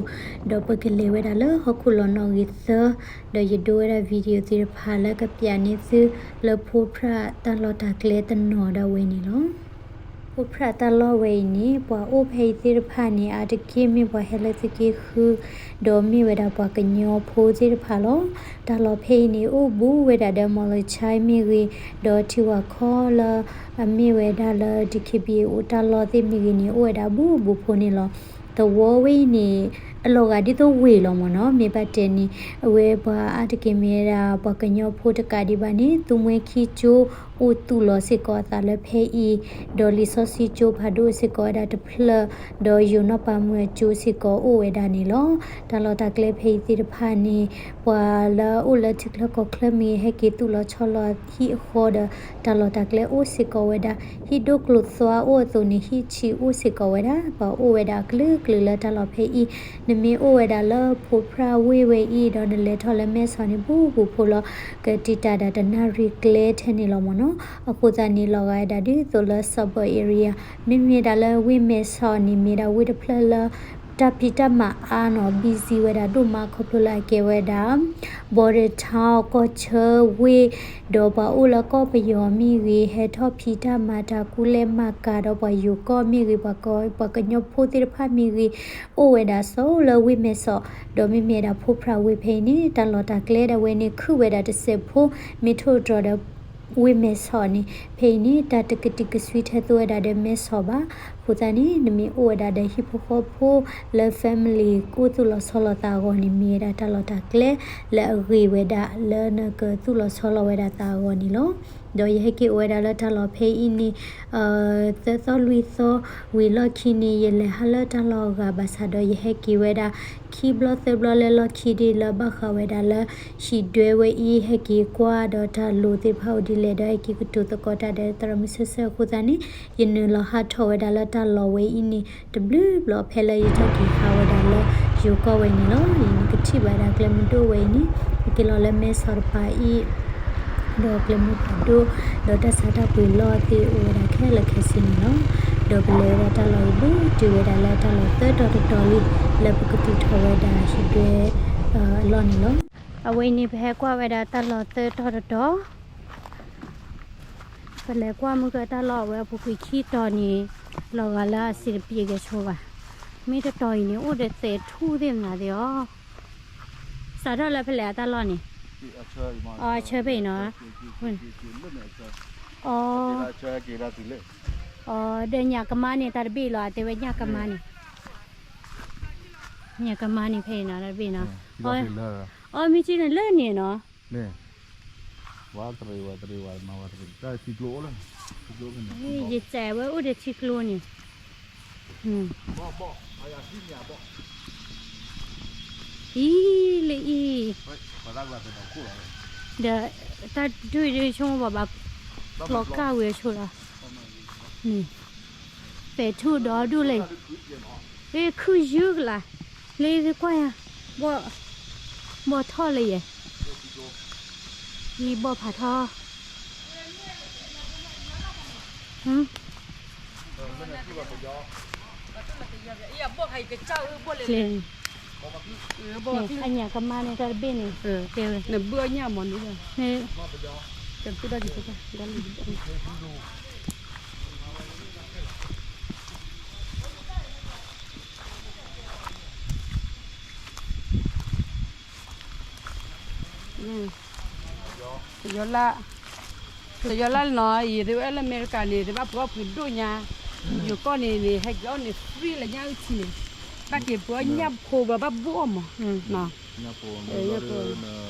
ၤ, ဒီးပကလဲၤဝဲဒၣ်လၢဟီၣ်ခိၣ်လီၤနီၣ်ဂံၢ်သၢ, ဒီးယဒိဝဲဒၣ် video သ့ၣ်တဖၣ်လၢကပျးန့ၢ်သု လၢဖိဖြၣ်တၢ်လီၢ်တၢ်ကျဲတနီၤဒၣ်ဝဲန့ၣ်လီၤ. ဖိဖြၣ်တၢ်လီၢ်ဝဲအံၤန့ၣ် ပှၤအိၣ်ဖဲအံၤသ့ၣ်တဖၣ်န့ၣ် အါတက့ၢ်မ့ၢ်ပှၤဟဲလၢသုးက့ဃု ဒီးမ့ၢ်ဝဲဒၣ်ပှၤကညီဖိသ့ၣ်တဖၣ်လီၤ. တၢ်လီၢ်ဖဲအံၤန့ၣ် အိၣ်ဘူးဝဲဒၣ်ဒီးမီၣ်လၢၡါမ့ၢ်ဂ့ၤ, ဒီးထံဝၤခီလၢ အမ့ၢ်ဝဲဒၣ်လၢ DKBA အိၣ်တၢ်လီၢ်သ့ၣ်မ့ၢ်ဂ့ၤန့ၣ် အိၣ်ဝဲဒၣ်ဘူးဘူးဖိန့ၣ်လီၤ. သဝီဝဲအံၤန့ၣ် အလီၤဂာ်ဒ်သိးဝ့ၢ်လီၤမ့ၢ်နီၤ, မ့ၢ်ဘၣ်တဲန့ၣ် အဝဲပှၤအါတက့ၢ်မ့ၢ်ဝဲဒၣ် ပှၤကညီဖိတကးဒံးဘၣ်န့ၣ် သူမှဲခံကၠိ အိၣ်သူၣ်လီၤစ့ၢ်ကီးအသးလၢဖဲအံၤ, ဒီးလံာ်စီဆှံကၠိဖးဒိၣ်စ့ၢ်ကီးဝဲဒၣ်တဖျၢၣ်, ဒီးယိၤနီၢ်ပၤမုၣ်အကၠိစ့ၢ်ကီးအိၣ်ဝဲဒၣ်န့ၣ်လီၤ. တၢ်လီၢ်တၢ်ကျဲဖဲအံၤသ့ၣ်တဖၣ်န့ၣ် ပှၤလၢအအိၣ်လၢထံချၢကီၢ်ချၢမ့ၢ်ဂ့ၤ ဟဲက့ၤသူၣ်လီၤဆီလီၤဟံၣ်အဃီဒီး တၢ်လီၢ်တၢ်ကျဲအိၣ်စ့ၢ်ကီးဝဲဒၣ်, ဟံၣ်ဒိၣ်ကျိၤသွါအိၣ်အသိးန့ၣ် ဟံၣ်ဆံးအိၣ်စ့ၢ်ကီးဝဲဒၣ်, ပှၤအိၣ်ဝဲဒၣ်အကလုာ်ကလုာ်လၢတၢ်လီၢ်ဖဲအံၤ, နမ့ၢ်အိၣ်ဝဲဒၣ်လၢဖိဖြၣ်ဝ့ၢ်ဝဲအံၤ ဒီးနလဲၤထီၣ်လၢမဲဆီးန့ၣ် ဘူးဘူးဖိလီၤ, ကတံာ်တာ်ဒၣ်တနၣ်ရံၣ်ကျဲထဲန့ၣ်လီၤမ့ၢ်နီၤ, အဃိသတးန့ၣ် လီၤဂာ်ဝဲဒၣ်ဒ်သိးလၢ suburb area, မ့မ့ၢ်ဒၣ်လၢဝ့ၢ်မဲဆီးန့ၣ် မ့ၢ်ဒၣ်ဝ့ၢ်တဖျၢၣ်လၢ တၢ်ဖံးတၢ်မၤအါနီၤ busy ဝဲဒၣ်ဒိၣ်မး ခီဖျိလၢအကဲဝဲဒၣ် border town ကီၢ်ဆၢဝ့ၢ်, ဒီးပှၤအိၣ်လၢကီၢ်ပယီၤမ့ၢ်ဂ့ၤ ဟဲထီၣ်ဖံးတၢ်မၤတၢ်ကူလဲၢ်မၤကၤ ဒီးပှၤယိၤကီၢ်မ့ၢ်ဂ့ၤ ပှၤကညီဖိသ့ၣ်တဖၣ်မ့ၢ်ဂ့ၤ အိၣ်ဝဲဒၣ်ဆိလၢဝ့ၢ်မဲဆီး, ဒီးမ့မ့ၢ်ဒၣ်ဖိဖြၣ်ဝ့ၢ်ဖဲအံၤန့ၣ် တၢ်လီၢ်တၢ်ကျဲဒၣ်ဝဲန့ၣ် ခုၣ်ဝဲဒၣ်တစဲးဖိ မ့ၢ်ထိၣ်တြီၤဒီး ဝ့ၢ်မဲဆီးန့ၣ် ဖဲအံၤန့ၣ် တၢ်တကတံၢ်ကစွံထဲသိးဝဲဒၣ်ဒီးမဲဆီးဘၣ်. အဃိသတးန့ၣ် နမ့ၢ်အိၣ်ဝဲဒၣ်ဒီးဟံၣ်ဖိဃီဖိလၢ family ကအိၣ်သူၣ်လီၤဆီလီၤသးအဂီၢ်န့ၣ် မ့ၢ်ဝဲဒၣ်တၢ်လီၢ်တၢ်ကျဲ လၢအဂ့ၤဝဲဒၣ်လၢနကသူၣ်လီၤဆီလီၤဝဲဒၣ်သးအဂီၢ်န့ၣ်လီၤ. ဒီးယဟဲက့ၤအိၣ်ဝဲဒၣ်လၢတၢ်လီၢ်ဖဲအံၤန့ၣ် သၢသီလွံၢ်သီဝံၤလီၢ်ခံန့ၣ် ယလဲၤဟးလၢတၢ်လီၢ်အဂၤဘၣ်ဆၣ်ဒီး ယဟဲက့ၤဝဲဒၣ် ခံဘျီသၢဘျီလၢလီၢ်ခံဒ်လၢဘၣ်ဃးဝဲဒၣ်လၢ ဟံၣ်ဒွဲဝဲအံၤ ဟဲက့ၤကွၢ်ဒီးတၢ်လိၤသ့ၣ်တဖၣ်အိၣ်ဒ်လဲၣ်ဒီး ဟဲက့ၤကတိၤသကိးတၢ်ဒီးသရၣ်မုၣ်ဆၢဆၢအဃိသတးန့ၣ် ယနုာ်လီၤဟးထီၣ်ဝဲဒၣ်လၢတၢ်လီၢ်ဝဲအံၤန့ၣ် တဘျုးဘျီဖဲလၢယထီၣ်က့ၤဟးဝဲဒၣ်လၢယိၤကီၢ်ဝဲန့ၣ်လီၤ. ယနကထံၣ်ဘၣ်ဒၣ်ကျဲမုၢ်ဒိၣ်ဝဲအံၤန့ၣ် ဟဲက့ၤလီၤလၢမဲဆီးတပၤအံၤ ဒီးကျဲမုၢ်ဖးဒိၣ် ဒီးတၢ်ဆါတၢ်ပှ့ၤလီၢ်သ့ၣ်အိၣ်ဝဲဒၣ်ခဲလၢာ်ခဲဆ့န့ၣ်လီၤ. ဒီးပလဲၤဝဲဒၣ်တၢ်လီၢ်အံၤဘူးတုၤဝဲဒၣ်လၢတၢ်လီၢ်သၢတီၤတတီၤလံ လၢပကသူၣ်ထီၣ်ဝဲဒၣ်ဟံၣ်ဒွဲအလီၢ်န့ၣ်လီၤ. အဝဲအံၤန့ၣ် ပဟဲကွၢ်ဝဲဒၣ်တၢ်လီၢ်သၢတီၤတတီၤ ပလဲၤကွၢ်မုၢ်ကတၢ်လီၢ်အဝဲအပူၤကွံာ်ခံတီၤန့ၣ် လီၤဂာ်လၢအစံးတပျ့ၤကဲဆိဘၣ်. မ့ၢ်တတီၤအံၤန့ၣ် အိၣ်ဒီးသဲးထူၣ်သ့ၣ်မနုၤသ့ၣ်အီၤ. စးထီၣ်လၢဖဲလဲၣ်အတၢ်လီၢ်န့ၣ် အီ အဆၢဖဲအံၤနီၤ, အီ အီ ဒီးညၣ်ကမါန့ၣ် တၢ်တဘ့ၣ်လီၤ, အတဲဝဲညၣ်ကမါန့ၣ်, ညၣ်ကမါန့ၣ်ဖဲအံၤနီၤ တၢ်တဘ့ၣ်နီၤ, အီ မ့ၢ်က့န့ၣ်လၢန့ၣ်နီၤ, ဝါတရံးဝါတရံးဝါမၤဝါတရံး တၢ်ထံကျိအိၣ်လၢ, ယစဲးဝဲအိၣ်ဒီးထံကျိန့ၣ်, အံၤလၢအံၤ, ဒီးတၢ်ဒုးဒုးဆိကမိၣ်ပှၤဘၣ်ကျီကၢ်ဝဲဆိလီၤ, ပဲာ်ထူဒီးဒူၣ်လဲၣ်, ခုၣ်ယုၢ်ကလာ်, လၢကွၢ်ယၤ, ဘီၣ်ထီၣ်လၢယဲ, ယဘီၣ်ဖးထီၣ် အညၣ်ကမါန့ၣ် တၢ်တဘ့ၣ်န့ၣ်, တဲဝဲ, နဘုၣ်အညၣ်မီၤန့ၣ်, ပယီၤလၢ်, ပယီၤလၢ်နီၤ, ယသ့ဝဲလၢအမဲရကၤန့ၣ် သ့ဘၣ်ပှၤအီၣ်ဖုးဒိၣ်ညါ, ယိၤကီၢ်န့ၣ်န့ၣ် ဟဲက့ၤအီၣ်န့ၣ် free လၢညၣ်အုၣ်ထံန့ၣ်, ဘၣ်က့ၤပှၤအီၣ်ညၣ်ဖိဘၣ်ဘၣ်ဘိၣ်အီၣ်မး, နကၠီၣ်အီၤဘဲ, ပှၤ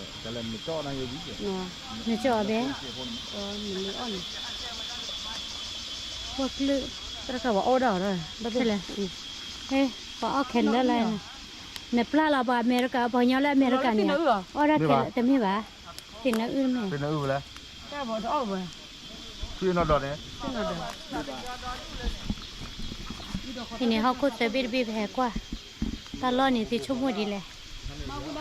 အီၣ်ခဲလၢာ်, ပှၤအီၣ်ခဲလၢာ်လၢ, နပျၢ်လီၤပှၤအမဲရကၤ ပှၤကညီလၢအမဲရကၤန့ၣ်, အီၣ်ဒၣ်ခဲလၢာ်တမ့ၢ်ဘၣ်, သ့ၣ်နၢအုၣ်မ့ၢ်, ဖဲန့ၣ်ဟီၣ်ခိၣ်သၢဘ့ၣ်တဘ့ၣ်ပဟဲကွၢ်, တၢ်လီၢ်န့ၣ်သ့ဆိကမိၣ်ဒ်လဲၣ် မ့ၢ်တီ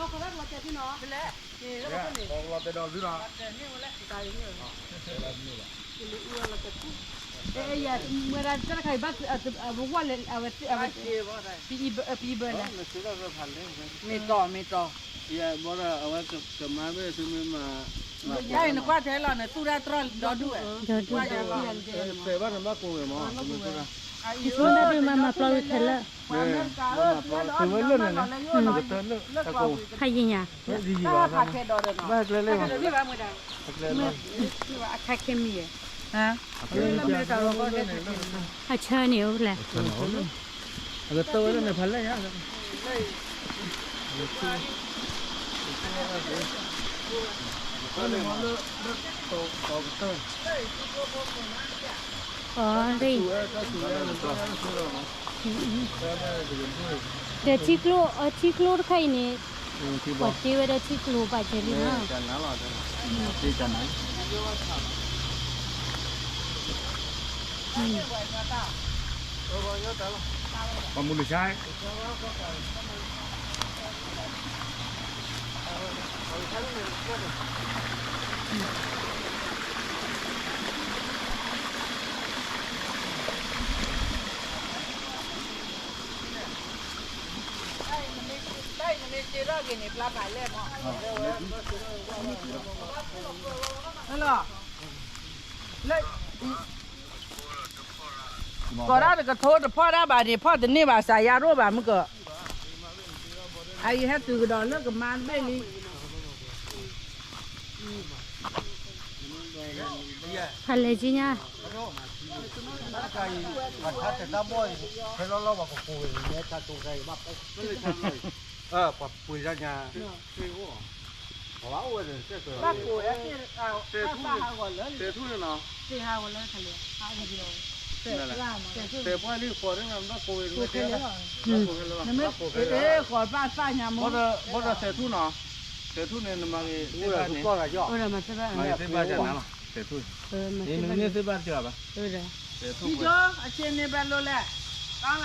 မ့ၢ်တီ, ယဘီဒီးအဝဲကမၤဘဲသုမ့ၢ်မၤ, နကွၢ်ထဲလီၤ နသူၣ်တၢ်တြီၢ်ဒီဒူၣ်ဝဲ, ဒီဒူၣ်ဝဲ, ယဆိကမိၣ်တၢ်ဒုးမၤမၤပျီဝံၤခဲလၢာ်, ဝဲလၢန့ၣ်, ဖးယံၤညါ, ဘၣ်ကျဲလၢ, အခါခဲမံၤ, အဆၢန့ၣ်အိၣ်လဲၣ်, အကတၢၢ်ဝဲလၢန့ၣ်ဖးလဲၢ်ညါ, အီၤ, ဒီးထံကျိ, အထံကျိတခါအံၤန့ၣ်, ပှၤတ့ဝဲဒီးထံကျိဘၣ်ကဲလံနီၤ, ပှၤမူလၢဆါ ကိးဒၣ်တကထိတဖီၣ်ဒၣ်ဘၣ်န့ၣ် ဖီၣ်တန့ၢ်ဘၣ် စးယါရိၣ်ဘၣ်မုၢ်ကီး, အအံၤဟဲတုၤကဒီးလၢကမါတဘ့ၣ်လံ, ဖးလဲၢ်ကၠံညါ, ပှၤပှ့ၤညါ, ဘၣ်ကိးဝဲ, တဲထူၣ်န့ၣ်နီၤ, တဲပှၢ်လံဃီၤန့ၣ် ဘၣ်ကိးဝဲ, ဃီၤဘၣ်သၣ်ညါမ့ၢ်, ဘၣ်ဒီးတဲထူၣ်နီၤ, တဲထူၣ်န့ၣ် နမၤဂ့ၤသ့ၣ်ဘၣ်န့ၣ်, မၤဂ့ၤသ့ၣ်ဘၣ်ကနၤလီၤ, တဲထူၣ်, နမ့ၢ်သ့ၣ်ဘၣ်တကဘၣ်, တဲထူၣ်, အဆ့န့ၣ်ဘၣ်လိၤလဲၣ်,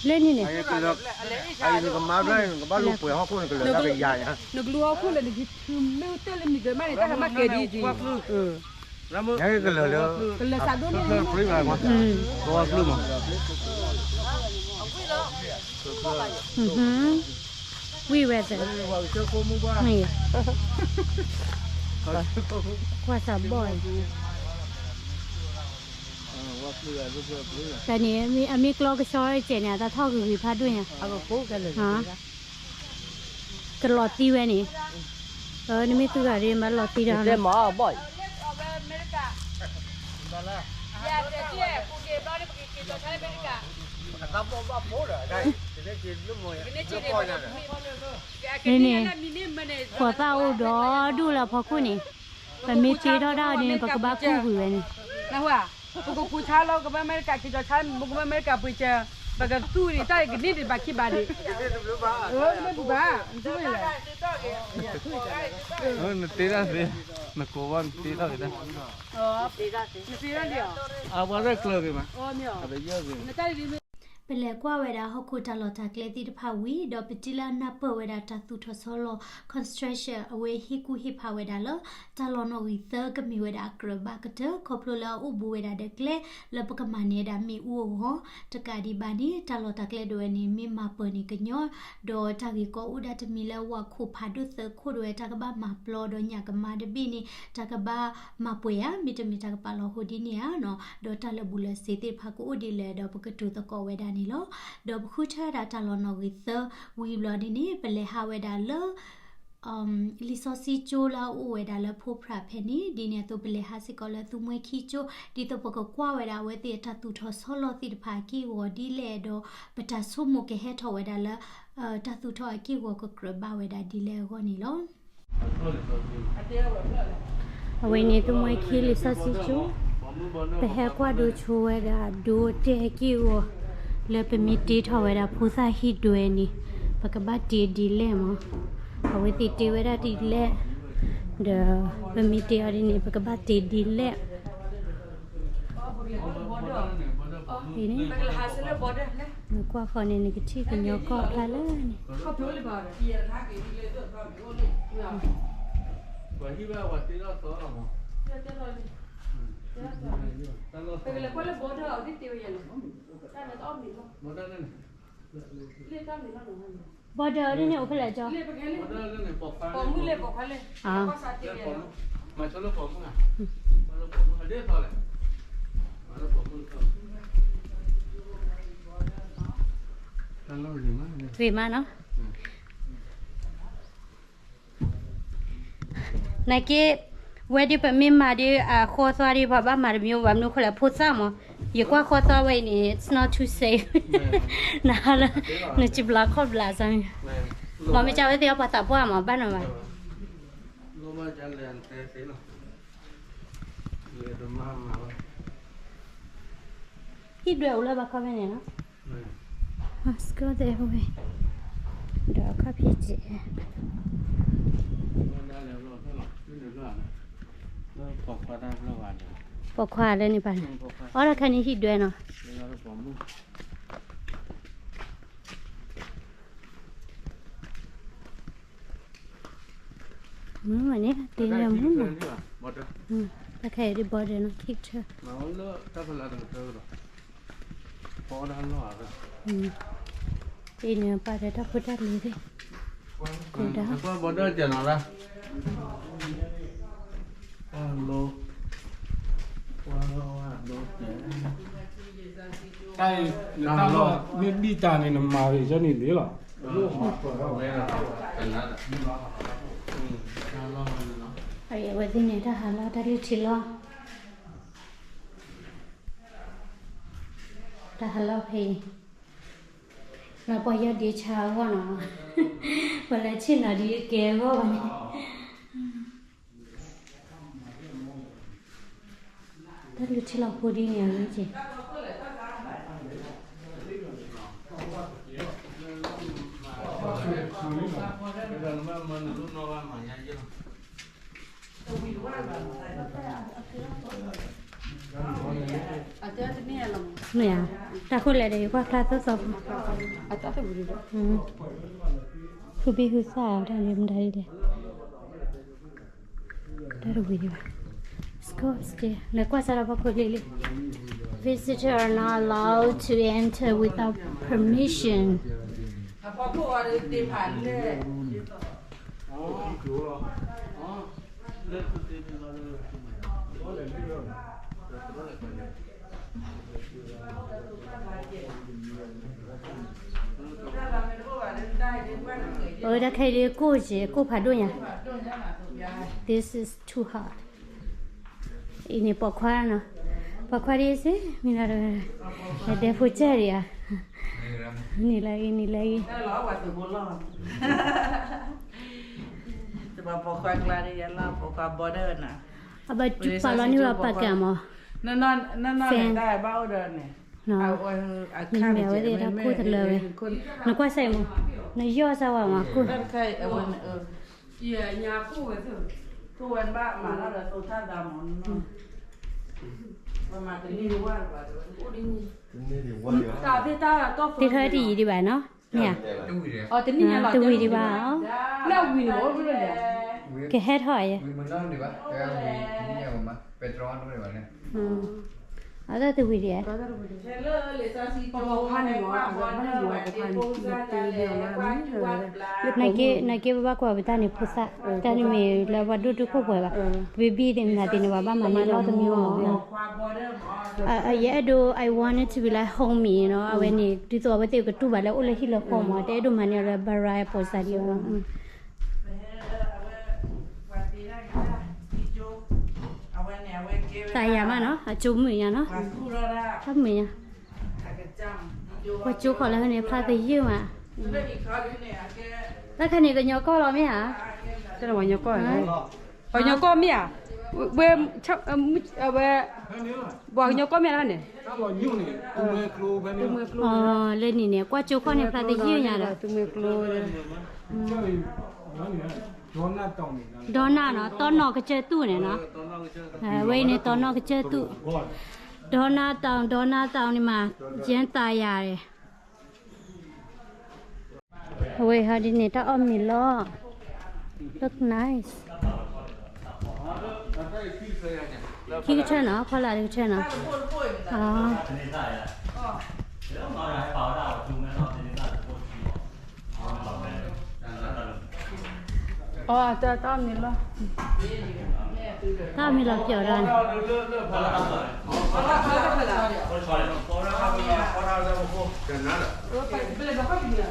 လၢန့ၣ်န့ၣ်, နကမၤဘျီ နကဘၣ်လိာ်ပှဲၤဟီၣ်ခိၣ်န့ၣ် ကလၢာ်တၢ်ကယၤညါ, နကလူၤဟီၣ်ခိၣ်လၢနကထုးမ့ၢ်တၢ်လၢမံၤကမၣ်န့ၣ် တၢ်ဟဲမၤကဲၤဒ်က့ၤ, ညါကလၢာ်လၢ, ကလၢာ်စးဒိၣ်န့ၣ်, ကလၢာ်စးဒိၣ်န့ၣ်, ဝံၢ်ဝဲသ့, ကွၢ်စးဘီၣ်, တၢ်န့ၣ် အမ့ၢ်ကျီကဆှီကဲးန့ၣ် အတၢ်ထီၣ်ဂ့ၤဂ့ၤဖးဒိၣ်ညါ, တလီၤသံဝဲန့ၣ်, နမ့ၢ်သူဂၤဒ်မးလီၤသံဒီး, န့ၣ်န့ၣ်, ဃိးသၣ်အိၣ်ဒီဒူၣ်လၢဖီခိၣ်န့ၣ်, ပမ့ၢ်တ့ထီၣ်တၢ်ဒ်န့ၣ် ပကဘၣ်ကူၣ်ကွံာ်ဝဲန့ၣ် ပကကူဆါလီၤ ကဘၣ်အမဲရကၤ က့ၤကီၤဆါ ကဘၣ်အမဲရကၤပှ့ၤစၢၤ, ပကသူၣ်န့ၣ် တၢ်ကန့ၢ်ဒံးဘၣ်ခံဘၣ်ဒံး, မ့ၢ်ပူၤဘၣ်, နတ့တၢ်သ့, နကိးဘၣ်နတ့တၢ်သ့, နတ့တၢ်သ့, အဝဲကျၢၤဂ့ၤမး, ပလဲၤကွၢ်ဝဲဒၣ်ဟီၣ်ခိၣ်တၢ်လီၢ်တၢ်ကျဲသ့ၣ်တဖၣ်ဝံၤ ဒီးပထံၣ်လၢအနၢ်ပၢၢ်ဝဲဒၣ်တၢ်သူၣ်ထီၣ်ဆီလီၤ construction အဝဲဟ့ၣ်ကူၣ်ဟ့ၣ်ဖးဝဲဒၣ်လၢ တၢ်လီၢ်နီၣ်ဂံၢ်သၢကမ့ၢ်ဝဲဒၣ်အကြၢးဘၣ်ကတၢၢ် ခီဖျိလၢအအိၣ်ဘူးဝဲဒၣ်ဒီးကျဲ လၢပကမၤန့ၢ်ဝဲဒၣ်မ့ၣ်အူအဂီၢ်, တကးဒံးဘၣ်န့ၣ် တၢ်လီၢ်တၢ်ကျဲဒၣ်ဝဲန့ၣ် မ့ၢ်မၤပၢၢ်န့ၣ်ကညီ ဒီးတၢ်ဂ့ၢ်ကီအိၣ်ဒၣ်တမံၤလၢဝၣ်ခိၣ်ဖးဒိၣ်သၢခိၣ်ဒၣ်ဝဲ တၢ်ကဘၣ်မၤပျီဒီးညၣ်ကမါတဘ့ၣ်န့ၣ် တၢ်ကဘၣ်မၤပှဲၤဧါ, မ့တမ့ၢ်တၢ်ကပာ်လီၤဟိဒ်န့ၣ်ဧါနီၤ, ဒီးတၢ်လၢာ်ဘူၣ်လၢာ်စ့ၤသ့ၣ်တဖၣ်ကအိၣ်ဒ်လဲၣ်ဒီး ပကတိၤသကိးဝဲဒၣ်န့ၣ်လီၤ. ဒီးပဃုထၢဝဲဒၣ်တၢ်လီၢ်နီၣ်ဂံၢ်သၢဝံၤဘျီဒ်န့ၣ် ပလဲၤဟးဝဲဒၣ်လၢ လံာ်စီဆှံကၠိလၢအအိၣ်ဝဲဒၣ်လၢဖိဖြၣ်ဖဲန့ၣ် ဒ်န့ၣ်အသိးပလဲၤဟးစ့ၢ်ကီးလၢသူမှဲခံကၠိ ဒ်သိးပကကွၢ်ဝဲဒၣ်အဝဲသ့ၣ်အတၢ်သူၣ်ထီၣ်ဆီလီၤသ့ၣ်တဖၣ်အက့ၢ်အဂီၤဒ်လဲၣ်ဒီး ပတၢ်ဆိကမိၣ်ကဟဲထီၣ်ဝဲဒၣ်လၢ တၢ်သူၣ်ထီၣ်အက့ၢ်အဂီၤကကြၢးဘၣ်ဝဲဒၣ်ဒ်လဲၣ်အဂီၢ်န့ၣ်လီၤ. အဝဲန့ၣ် သူမှဲခံလံာ်စီဆှံကၠိ, ပဟဲကွၢ်ဒိဆိဝဲဒၣ်ဒိတဲာ်က့ၢ်အဂီၤ လၢပမ့ၢ်တ့ထီၣ်ဝဲဒၣ်ဖိသၣ်ဟံၣ်ဒွဲန့ၣ် ပကဘၣ်တ့ဒ်လဲၣ်မး, အဝဲသ့ၣ်တ့ဝဲဒၣ်ဒ်လဲၣ်, ဒီးပမ့ၢ်တ့အီၤဒ်န့ၣ် ပကဘၣ်တ့ဒ်လဲၣ် အံၤန့ၣ်, နကွၢ်ဃီန့ၣ် နကထံၣ်ကညီကီၢ်ဖျါလၢန့ၣ်, border ဒ်န့ၣ်အိၣ်ဖဲလဲၣ်ကၠီ, ဂ့ၤမးနီၤ, နာ်က့ ဝဲဒ်ပမ့ၢ်မၤဒ်အဃီသွါဒ် ပှၤဘၣ်မၤတမံၤဘၣ်မနုၤအဃိလဲၣ် ဖိသၣ်မး, ယကွၢ်ဃီသွါဝဲအံၤန့ၣ် it's not too safe, နဟါလၢ နစံးဘျးခီၣ်ဘျးစ့ၢ်, လီၤမ့ၢ်ကၢ်ဝဲသ့ၣ်အပှၤသးပှၢ်မး ဘၣ်နီၤဘၣ် ဟံၣ်ဒွဲၣ်အိၣ်လၢဘၣ်ခီဖဲန့ၣ်လီၤ, စကီသ့ၣ်ဝဲ, ဒီးခီၣ်ဖံးစ့ၢ်, ပိာ်ခွါလၢန့ၣ်ပၣ်န့ၣ်, အီၣ်တၢ်ခါန့ၣ်ဟံၣ်ဒွဲၣ်နီၤ မုၢ်မးန့ၣ် တ့လၢမုၢ်မး, တၢ်ခဲအံၤဒ် border နီၤ ခံကထၢ, တ့န့ၣ်ပာ်ဒီးတၢ်ဖိတၢ်လံၤသ့ၣ်, ကဒီး တၢ်အံၤ နတၢ်လီၢ်မ့ၢ်ဘံၣ်တၢ်န့ၣ် နမၤဂ့ၤကၠီန့ၣ်လံလီၤ, အဝဲသ့ၣ်န့ၣ် တၢ်ဟးလီၢ်တၢ်လုၢ်ထံလီၤ, တၢ်ဟးလီၢ်ဖဲအံၤ, လၢပှၤယီၢ်ဒ့ဆါအဂီၢ်နီၤ, ပှၤလၢဆ့ၣ်နီၤဒ်ကဲအဂီၢ်ဘၣ်န့ၣ် တၢ်လုၢ်ထံလီၤဖိဒ်န့ၣ်အဂ့ၢ်က့ၤ, မ့ၢ်ဧါ, တၢ်ခိၣ်လဲၣ်ဒီး ယကွၢ်ဖျါသိၣ်သီဖိ, ဟူဘံၣ်ဟူသၣ်တၢ်လၢမတၤဒ်လဲၣ် တၢ်တဝံၤဒံးဘၣ်, Scottsdale လဲၤကွၢ်စၢ်ဒီးဖီခိၣ်လံလံ, Visitors are not allowed to enter without permission. ဝဲဒၣ်ခဲအံၤဒ်ကိၢ်က့ၤ ကိၢ်ဖးဒိၣ်ညါ This is too hot. အံၤန့ၣ်ပိာ်ခွါနီၤ, ပိာ်ခွါဒ်စ့ၢ် မံၤလီၤတဂၤ, ဒဲဖိကၢ်ဒံးဧါ, နံၤလၢအံၤ နံၤလၢအံၤ, အဘၣ်စူၤပာ်လီၤန့ၢ်ဝဲပာ်ကဲမး, နမ့ၢ်ဝဲသ့ၣ်တၢ်ကိၢ်တလၢဝဲ, နကွၢ်စဲးမး, နယီၢ်စၢ်ဝဲမးကိၢ် တခါတယံၤဒံးဘၣ်နီၤ, မ့ၢ်ဧါ, တဝံၤဒံးဘၣ်, ကဟဲထီၣ်ယဲ, အတၢ်တဝံၤဒံးဧါ, နာ်က့ နာ်က့ပဘၣ်ကွၢ်ပတၢ်န့ၣ်ဖိသၣ်, တၢ်န့ၣ်မ့ၢ်လၢပှၤဒိၣ်တုာ်ခိၣ်ပှဲၤဘၣ်, ပဘံၣ်သ့ၣ်မနုၤသ့ၣ်န့ၣ် ပှၤဘၣ်မၤန့ၢ်လီၢ်တမံၤမး, ယအဲၣ်ဒိး I want it to be like homey နီၤ, အဝဲန့ၣ် ဒ်သိးအဝဲသ့ၣ်ကတူၢ်ဘၣ်လၢအိၣ်လၢဟံၣ်လၢဃီမး, တအဲၣ်ဒိးမၤန့ၢ်အီၤလၢ ဘရၣ် ပိာ်စၢ်ဒံးဘၣ်နီၤ, သးယၤမးနီၤ, အကၠိမုာ်ညါနီၤ, တၢ်မုာ်ညါ, ပှၤကၠိခီၣ်လၢဟဲန့ၣ် ဖျါသယုၢ်မး, တၢ်ခါန့ၣ်ကညီကီၢ်လီၤမ့ၢ်ဧါ, တၢ်ပှၤကညီကီၢ်, ပှၤကညီကီၢ်မ့ၢ်ဧါ, ဝဲ ဝဲ ပှၤကညီကီၢ်မ့ၢ်ဧါန့ၣ်, လၢနံၤန့ၣ် ကွၢ်ကၠိခီၣ်န့ၣ် ဖျါသယုၢ်ညါဒီး, ဒီနၢ်နီၤ, တီနီၢ်ကစၢၢ်သူၣ်န့ၣ်နီၤ, ဝဲအံၤန့ၣ် တီနီၢ်ကစၢၢ်သူၣ်, ဒီနၢ်တီၤ ဒီနၢ်တီၤန့ၣ်မး, ယဲသးယၤ, အဝဲဟီဒ်န့ၣ် တၢ်အီၣ်မ့ၤလီၤ, look nice, ခံကထၢၣ်နီၤ, ဖီလာ်တကထၢၣ်နီၤ, အီ တၢ် တၢ်အီၣ်မ့ၤလီၤ, တၢ်အီၣ်မ့ၤလီၤပျီၤဒီးန့ၣ်,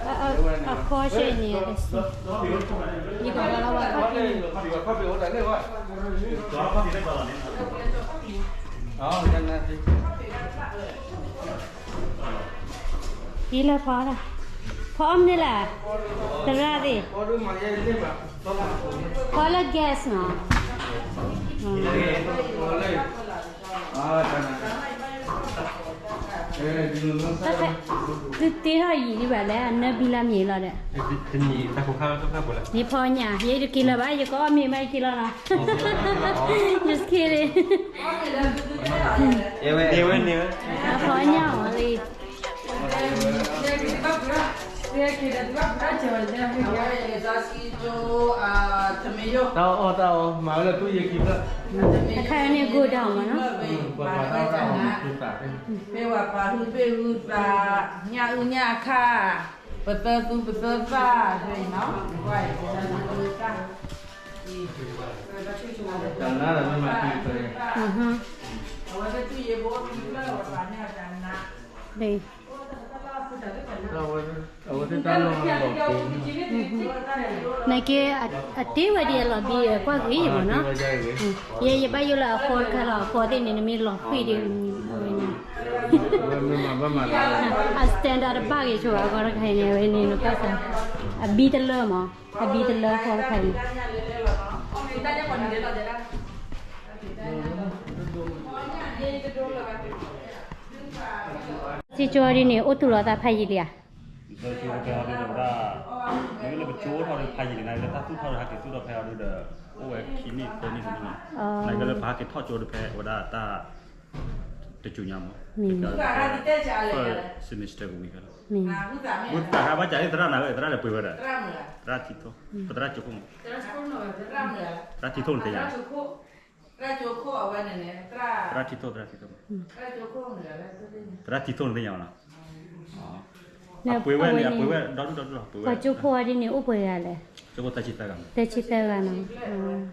အခီၣ်ဆဲးန့ၣ်, ယကဘၣ်လီၤဝဲခီၣ်ဖံးန့ၣ် ဟံးလၢဖီ, ဖီအီၣ်မ့ၤလၢ, သရၣ်သ့ၣ်, ဖီလၢ gas နီၤ, သုတ့ထီၣ်ယံာ်ဒံးဘၣ်လဲၣ်, အနၢဘံလၢမ့ၤလီၤဒီး, ယဖီညၣ်, ယတက့ၤလၢၤဘၣ်, ယကအီၣ်မ့ၤမးယက့ၤလီၤနီၤ, just kidding, ဖီညၣ်မး, တၢ်အီၣ်တၢ်အီမၤဝဲလၢသူၣ်ယ့ခံဖျၢၣ်, အခါန့ၣ် go down မးနီၤ, ပှၤပာ်တၢ်အီၣ်တၢ်အီမၤသး, မ့ၢ်ပှၤပာ်ဟုဘ့ၣ်ဟုသး, ညၣ်အုၣ်ညၣ်အခါ, ပသၢသူပသၢသၣ်, တၢ်နါဒီးမ့ၢ်မၤသံ, အဝဲသ့ၣ်သူၣ်ယ့ဖိအိၣ်ခံဖျၢၣ် ပှၤပာ်န့ၢ်အီၤတၢ်နါ, အဝဲသ့ၣ်တၢ်လီၢ်လီၤက့ၤ, နာ်က့ အတ့ဝဲဒ်အလီၤဘံကွၢ်ဂ့ၤမးနီၤ, ယဲယဘၣ်ယိၣ်လၢအဃီတခါလီၤ, အဃီသ့ၣ်န့ၣ် နမ့ၢ်လီၤဃံၤဒီး, အ standard တဘၣ်ဂ့ၤဆိအဃီတခါအံၤန့ၣ် အဝဲန့ၣ်နကစၢ်, အဘံတလၢမး, အဘံတလၢဃီတခါအံၤ စံကၠိဒ်န့ၣ် အိၣ်သူၣ်လီၤသးဖးယံာ်လံဧါ, လၢကၠိဖဲအီၤဒုဒီးဝဲဒၣ်, မ့ၢ်လၢပကၠိအိၣ်ထီၣ်ဒီးဖးယံာ်လံ, နလၢတၢ်သူၣ်ထီၣ်ဒီးဟဲက့ၤသူၣ်ထီၣ်ဖဲအီၤဒုဒီး, အိၣ်ဝဲခံနံၣ်သၢနံၣ်တနံၣ်လီၤ, နကလၢပဟဲက့ၤထီၣ်ကၠိဒီးဖဲဝဲဒၣ်တၢ် တစူညါမး, first semester ကဝံၤဖဲလီၤ, မုၢ်သးဟဲဘၣ်ကးလၢသရၣ်နၤဝဲ သရၣ်ဒီးပှ့ၤဝဲဒီး, သရၣ်ထံထိၣ်, ပသရၣ်ကၠိခိၣ်မး, သရၣ်ထံထိၣ်နသ့ၣ်ညါ, သရၣ်ထံထိၣ် သရၣ်ထံထိၣ်, သရၣ်ထံထိၣ်နသ့ၣ်ညါလီၤ, အပှ့ၤဝဲန့ၣ် အပှ့ၤဝဲဒီဒူၣ်ဒီဒူၣ်လီၤ, ပှ့ၤဝဲ, ပှၤကၠိဖိအီၤဒ်န့ၣ် အိၣ်ပှဲၤဂၤလဲၣ်, ကၠိဖိသၢဆံသၢဂၤ, သၢဆံသၢဂၤနီၤ,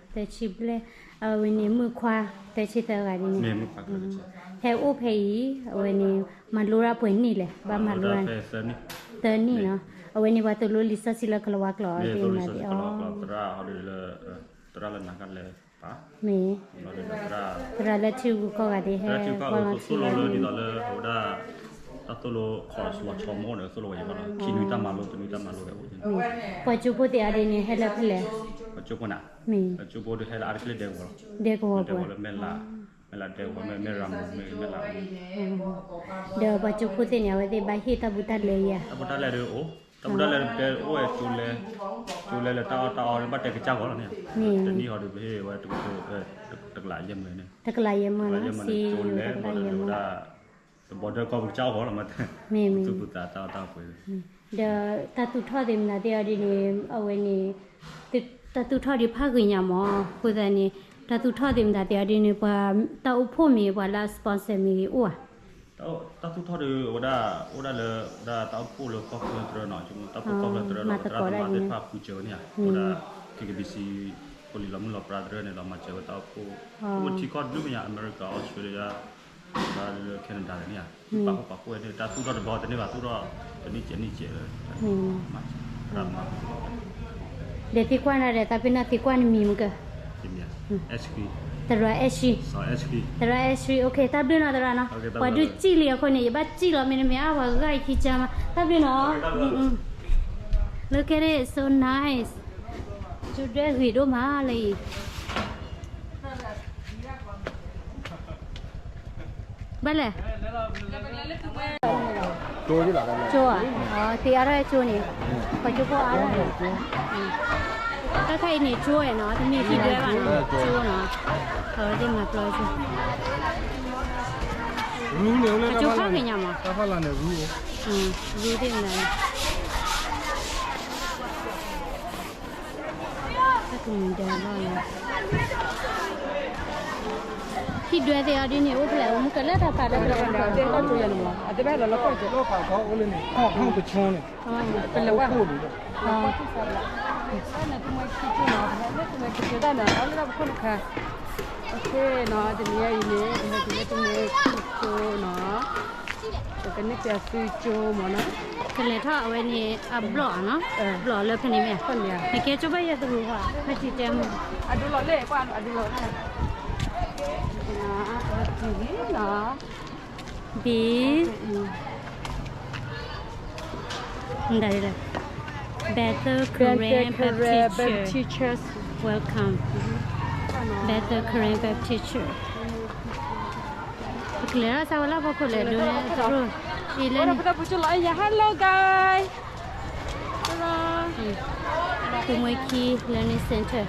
သၢဆံဘျဲၣ်, အဝဲန့ၣ် မုၣ်ခွါ, သၢဆံသၢဂၤဒ်န့ၣ်, ဟဲအိၣ်ဖဲအံၤ အဝဲန့ၣ် မၤလိတၢ်ပှဲၤနံၣ်လဲၣ်, ဘၣ်မၤလိတၢ်, သၢနံၣ် သၢနံၣ်နီၤ, အဝဲန့ၣ်ပှၤသိၣ်လိလံာ်စီဆှံလၢကလၤဝါကျိာ် သရၣ်ဟီဒ်လၢ သရၣ်လၢနၤကလဲၤပာ်, မ့ၢ် သရၣ်လၢထံဂုၤကီၢ်ဂၤဒ်ဟဲ volunteer လီၤ သိၣ်လိလၢဒ်သိးလၢ အဝဲဒၣ် တၢ်သိၣ်လိ course လီၤဆီမိၣ်န့ၣ် သိၣ်လိဝဲယဘၣ်လီၤ ခံနွံတၢ်မၤလိ တနွံတၢ်မၤလိဝဲအိၣ် ပှၤကၠိဖိသ့ၣ်အီၤဒ်န့ၣ် ဟဲလၢဖဲလဲၣ်, ပှၤကၠိဖိန့ၣ်, မ့ၢ် ပှၤကၠိဖိဒီးဟဲလၢအါတက့ၢ်လၢဒဲကဝီၤလီၤ, ဒဲကဝီၤပှၤ ဒဲကဝီၤလၢမဲၢ်လး, မဲၢ်လးဒဲကဝီၤ မဲၢ်ရၤမူ မဲၢ်မဲၢ်လး ဒီးပှၤကၠိဖိသ့ၣ်န့ၣ် အဝဲသ့ၣ်ဘၣ်ဟ့ၣ်တၢ်ဘူးတၢ်လဲယၤ, တၢ်ဘူးတၢ်လဲဒီးအိၣ်, တၢ်ဘူးတၢ်လဲဒီးတဲအိၣ်ဝဲကၠိလဲ, ကၠိလဲလၢတၢ်အီၣ်တၢ်အီဘၣ်တဲကစၢ်ဂီၤလီၤန့ၣ်, တနံၣ်ဟီဒီးပဟ့ၣ်ဝဲ တကလးယဲၢ်မၢန့ၣ်, တကလးယဲၢ်မၢန့ၣ် စံယိၤတကလးယဲၢ်မၢ, တဘီဒၢကီၢ်ပကစၢ်အီၣ်ဂီၤလီၤမး, မ့ၢ်မ့ၢ် သူၣ်ပူၤသးတၢ်အီၣ်တၢ်အီပှဲၤ ဒီးတၢ်သူၣ်ထီၣ်သ့ၣ်မနုၤသ့ၣ်အီၤဒ်န့ၣ် အဝဲန့ၣ် တၢ်သူၣ်ထီၣ်ဒ်ဖးဂ့ၤညါမး, အဃိသတးန့ၣ် တၢ်သူၣ်ထီၣ်သ့ၣ်မနုၤသ့ၣ်အီၤဒ်န့ၣ် ပှၤတၢ်အိၣ်ဖှိၣ်မ့ၢ် ပှၤလၢအ sponsor မ့ၢ်ဂ့ၤအိၣ်ဧါ, တၢ်သူၣ်ထီၣ်ဒီး အဝဲဒၣ် အိၣ်ဒၣ်လၢ ဝဲဒၣ်တၢ်အိၣ်ဖှိၣ်လၢကီၢ်ချၢသရၢနီၤ, တၢ်အိၣ်ဖှိၣ်ကီၢ်ချၢသရၢဒီး သရၣ်သမါသ့ၣ်တဖၣ်ဃုစၢၤဝဲန့ၣ်ဧါ, အိၣ်ဒၣ် K K B C ဖိလံၤလီၤမုၢ်လီၤပြါသရၢန့ၣ် လီၤမၤစၢၤဝဲတၢ်အိၣ်ဖှိၣ်, အိၣ်ထံကီၢ်ဒုးမ့ၢ်ညါ America, Australia, လၢ Canada န့ၣ်ဧါ, ပာ်ဖှိၣ်ပာ်ဖှိၣ်ဝဲန့ၣ် တၢ်သူၣ်ထီၣ်တဘျီတန့ၢ်ဘၣ် သူၣ်ထီၣ်တနံၣ်စဲးနံၣ်စဲးလၢ မၤစၢၤ ဒီးသံကွၢ်နၤဒီး တၢ်ပ့ၤနီၣ်သံကွၢ်နမံၤမုၢ်ကၢ, သရၣ်အဲၣ်ရှံ, သရၣ်အဲၣ်ရှံ, တၢ်ဘျုးနီၤသရၣ်နီၤ, ပှၤဒုးစံၣ်လံအဃိန့ၣ် ယဘၣ်စံၣ်လီၤမ့တမ့ၢ် အါ ပှၤဂၤအံၤခံကါမး, တၢ်ဘျုးနီၤ, Look at it, so nice, ကၠိဒွဲဂ့ၤဒိၣ်မးလၢအံၤ ဘၣ်လဲၣ်, ကၠိဧါ, သ့ၣ်အါထီၣ်ကၠိန့ၣ်, ပှၤကၠိဖိအါထီၣ်န့ၣ်, တၢ်ခါအံၤန့ၣ်ကၠိနီၤ, တမ့ၢ်ဟံၣ်ဒွဲဘၣ်နီၤ, ကၠိနီၤ, အဝဲသ့ၣ်မၤပျီကၠိ, ကၠိဖးဂ့ၤညါမး, ရူသ့ၣ်မနုၤ တၢ်ကမံၤဒဲးဘၣ်လီၤ, ဟံၣ်ဒွဲသ့ၣ်အီၤဒ်န့ၣ် အိၣ်ဖဲလဲၣ် မုၢ်ကလၢတၢ်ဖးဒီး အတဲဘၣ်လီၤလီၤကီၢ်ကၠိ, လီၤဖးခီအိၣ်လၢန့ၣ် ခီၣ်ခီၣ်ကဆူန့ၣ်, ပလဲၤဝဲ, လၢတမ့ၢ်ခံကၠိနီၤ, လၢတမ့ၢ်ခံကၠိတၢ်န့ၣ် အလၢတၢ်ပခိၣ်တခါ, အဃိနီၤ တနံၤအံၤန့ၣ် ပဟဲတုၤလၢတမ့ၢ်ခံကၠိနီၤ, ပကန့ၢ်ပၠးသုကၠိမ့ၢ်နီၤ, ကလဲၤထီၣ်အဝဲန့ၣ် အဘျီၣ်နီၤ, ဘျီၣ်လၢဖဲန့ၣ်မ့ၢ်, နကဲကၠိဘၣ်ယဲၢ်တရူးဟီ, ဖဲတံၤတဲမ့ၢ်, အဒူလီၤလဲၣ်, ကွၢ်အဒူလီၤလဲၣ်, နီၤ, ဘံ Bethel Karen Baptist Church. Welcome. Bethel Karen Baptist Church. ပကလဲၤထီၣ်ဆၢဝဲလၢဖီခိၣ်လဲၤဒိးန့ၣ်တရူး, အံၤလၢန့ၣ်, Hello guys. သုးမွဲခံ Learning Center,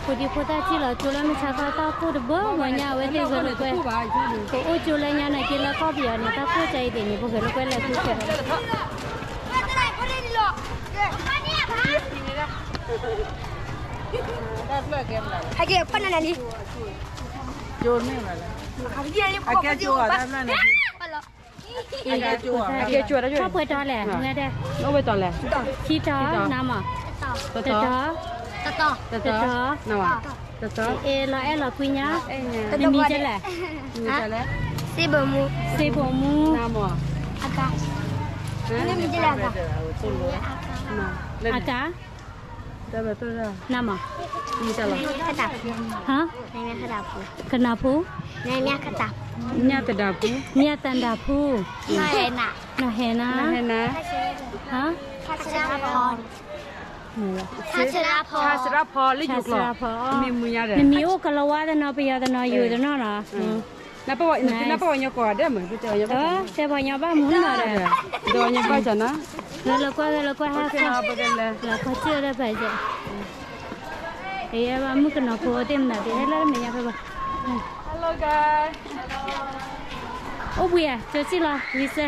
ဖိဒံဖိသၣ်ထံၣ်လီၤကၠိလၢမုၢ်ဆါခီ တၢ်အိၣ်ဖှိၣ်တဘိဘိညါ အဝဲသ့ၣ်ဂဲၤလိာ်ကွဲ, ပအိၣ်ကၠိလၢညါန့ၣ်က့လၢကီၢ်ပယီၤန့ၣ် တၢ်အိၣ်ဖှိၣ်ကအံၤသ့ၣ်န့ၣ် ပဂဲၤလိာ်ကွဲလၢသုးခဲ, ဟဲက့ၤဖီၣ်နၤနၤလံ, ကၠိန့ၣ်, အကဲကၠိ, အကဲကၠိ, ထီၣ်ပှဲၤတီၤလဲၣ်, မ့ၢ်တဲ, အိၣ်ဝဲတီၤလဲၣ်, ခံတီၤ, နမး, တတီၤ, တတီၤ, တတီၤ, အဲၣ်လီၤအဲၣ်လီၤကွံညါ, နမံၤဒ်လဲၣ်, စ့ဘိၣ်မူ, စ့ဘိၣ်မူ, နမး, အကါ, အကါ, နမး, ဟါ, ကနၢ်ဖိ, မၠၣ်သဒၣ်ဖူ, မၠၣ်သဒၣ်ဖူ, နီၢ်ဟဲနၤ, နီၢ်ဟဲနၤ, ဟါ, ဆါစရၣ်ဖီ, ဆါစရၣ်ဖီ, နမံၤအိၣ်ကလီၤဝါတနီၤ ပယီၤတနီၤ ယိၤတနီၤနီၤ, တဲပှၤညီဘၣ်မူနီၤဒီး, ဂဲၤလိာ်ကွဲ ဂဲၤလိာ်ကွဲဟါ, လီၤကွၢ်စၢၢ်ဒီးဖဲစဲး, ယဲဘၣ်မုၣ်ကနီၤဖိသ့ၣ်မနုၤသ့ၣ် ဟဲလၢမဲာ်ညါဖဲဘၣ်, အိၣ်ဘှံးဧါ ကၠိစံၣ်လီၤ ဝံၤစဲ,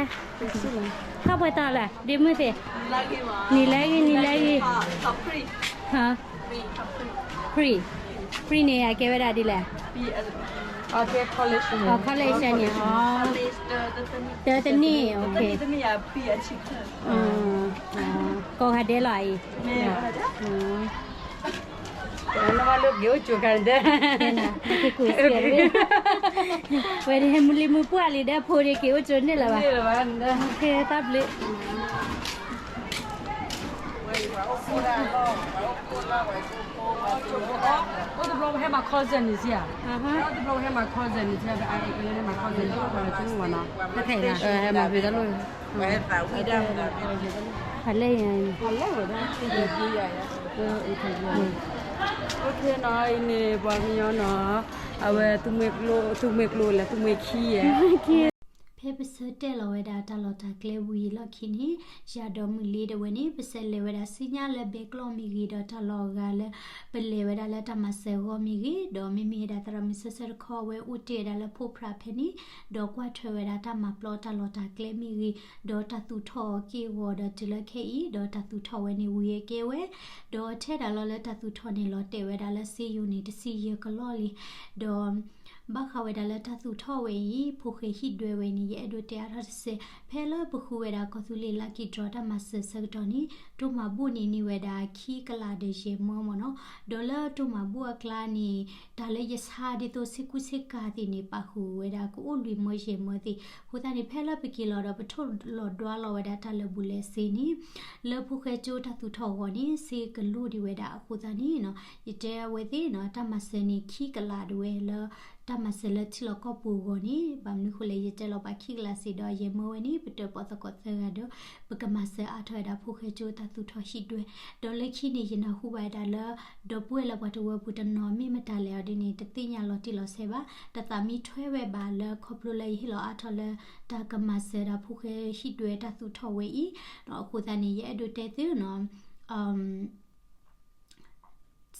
ထီၣ်ပှဲၤတီၤလဲၣ် ဒ့မုၣ်သ့ၣ်, နံၤလၢဂ့ၤ နံၤလၢဂ့ၤ, ဟါ, free, free န့ၣ် အကဲဝဲဒၣ်ဒ်လဲၣ်, အ college န့ၣ်, တၢ်တနံၣ်, ကိးဂၤဒဲးလီၤအံၤ, ဝဲဒၣ်ဟဲမုၢ်လံမုၢ်ပှၢ်လံဒီး ဖိဒံးက့ၤအိၣ်ကၠိန့ၣ်လၢၤဘၣ်, တၢ်ဘျုး. အိၣ်တဘျီဟဲမၤ cousin န့ၣ်စ့ၢ်, အိၣ်တဘျီဟဲမၤ cousin န့ၣ်စ့ၢ်, ဟဲမၤဖံးတၢ်လိၣ်, ဖးလဲၢ်ယၤ, ဖးလဲၢ်ဝဲဒၣ်, အိၣ်နီၤ အံၤန့ၣ် ပှၤကညီနီၤ, အဝဲ သူမှဲကျိလဲၣ် သူမှဲခံယဲၢ် ဖဲပဆၢတဲာ်လီၤဝဲဒၣ်တၢ်လီၢ်တၢ်ကျဲဝံၤအလီၢ်ခံန့ၣ်, ယၤဒီးမုၢ်လ့ဒၣ်ဝဲန့ၣ် ပဆဲးလဲၤဝဲဒၣ်ဆူညါလၢဘဲကျီၢ်မ့ၢ်ဂ့ၤ, ဒီးတၢ်လီၢ်အဂၤလၢ ပလဲၤဝဲဒၣ်လၢတၢ်မၤစၢၤအဂီၢ်မ့ၢ်ဂ့ၤ, ဒီးမ့မ့ၢ်ဝဲဒၣ်သရၣ်မုၣ်ဆၢဆၢတခီ အဝဲအိၣ်တ့ၢ်ဝဲဒၣ်လၢဖိဖြးဖဲန့ၣ်, ဒီးကွၢ်ထွဲဝဲဒၣ်တၢ်မၤပျီတၢ်လီၢ်တၢ်ကျဲမ့ၢ်ဂ့ၤ, ဒီးတၢ်သူၣ်ထီၣ်အီၤက့ၢ်အဂီၤဒီးတုၤလၢခဲအံၤ, ဒီးတၢ်သူၣ်ထီၣ်ဝဲန့ၣ်ဝံၤအကဲဝဲ, ဒီးထဲဒၣ်လီၤလၢတၢ်သူၣ်ထီၣ်န့ၣ် လီၤတဲာ်ဝဲဒၣ်လၢစ့ယိၤန့ၣ် တဆံယဲၢ်ကလီၢ်လံ, ဒီး ဘၣ်ဃးဝဲဒၣ်လၢတၢ်သူၣ်ထီၣ်ဝဲအံၤ ဖိၣ်ဃဲဟံၣ်ဒွဲဝဲအံၤန့ၣ် ယအဲၣ်ဒိးတဲအါထီၣ်တစဲး, ဖဲလၢပဃုဝဲဒၣ်ကီၢ်သူလ့ၤ lucky draw တၢ်မၤစၢၤဆၢကတီၢ်န့ၣ် တိၢ်မၤဘူၣ်န့ၣ်န့ၢ်ဝဲဒၣ်ခံကလးဒီးယဲၢ်မၢမ့ၢ်နီၤ, ဒီးလၢတိၢ်မၤဘူၣ်အကျါန့ၣ် တၢ်လၢယဆါဒ်သိးဆ့ကူဆ့ကၤသ့ၣ်န့ၣ် ပာ်ဃုာ်ဝဲဒၣ်ကအိၣ်လွံၢ်မၢယဲၢ်မၢသ့ၣ်, အဃိသတးန့ၣ် ဖဲလၢပက့ၤလီၤဒီးပထိၣ်လီၤဒွးလီၤဝဲဒၣ်တၢ်လၢာ်ဘူၣ်လဲၤစ့န့ၣ် လၢဖိၣ်ဃဲကၠိတၢ်သူၣ်ထီၣ်အဂီၢ်န့ၣ် စ့ကလိၣ်ဒံးဝဲဒၣ်အဃိသတးန့ၣ်နီၤ, ယတဲအဝဲသ့ၣ်နီၤ တၢ်မၤစၢၤန့ၣ်ခံကလးဒၣ်ဝဲလၢ တၢ်မၤစၢၤလၢထံလီၢ်ကီၢ်ပူၤအဂီၢ်န့ၣ် ဘၣ်မနုၤဃိလဲၣ် ယတဲလီၤပှၤခံကလးစ့ၢ်ဒီးယဲၢ်မၢဝဲန့ၣ် ပတၢၣ်ပီၣ်သကိးသၢဂၤဒီး ပကမၤစၢၤအါထီၣ်ဝဲဒၣ်ဖိၣ်ဃဲကၠိတၢ်သူၣ်ထီၣ်ဟံၣ်ဒွဲ, ဒီးလၢခံန့ၣ် ယနၢ်ဟူဘၣ်ဝဲဒၣ်လၢ ဒီပုၢ်ဝဲၢ်လၢပှၤတဝၢပူၤတနီၤမ့ၢ်မတၤလဲၣ်အီၤဒ်န့ၣ် တသ့ၣ်ညါလီၤတံၢ်လီၤဆဲးဘၣ်, တသးမံထွဲဝဲဘၣ်လၢခီဖျိလၢယဟ့ၣ်လီၤအါထီၣ်လၢ တၢ်ကမၤစၢၤဒၣ်ဖိၣ်ဃဲဟံၣ်ဒွဲတၢ်သူၣ်ထီၣ်ဝဲအံၤ, အဃိသတးန့ၣ် ယအဲၣ်ဒိးတဲသုနီၤ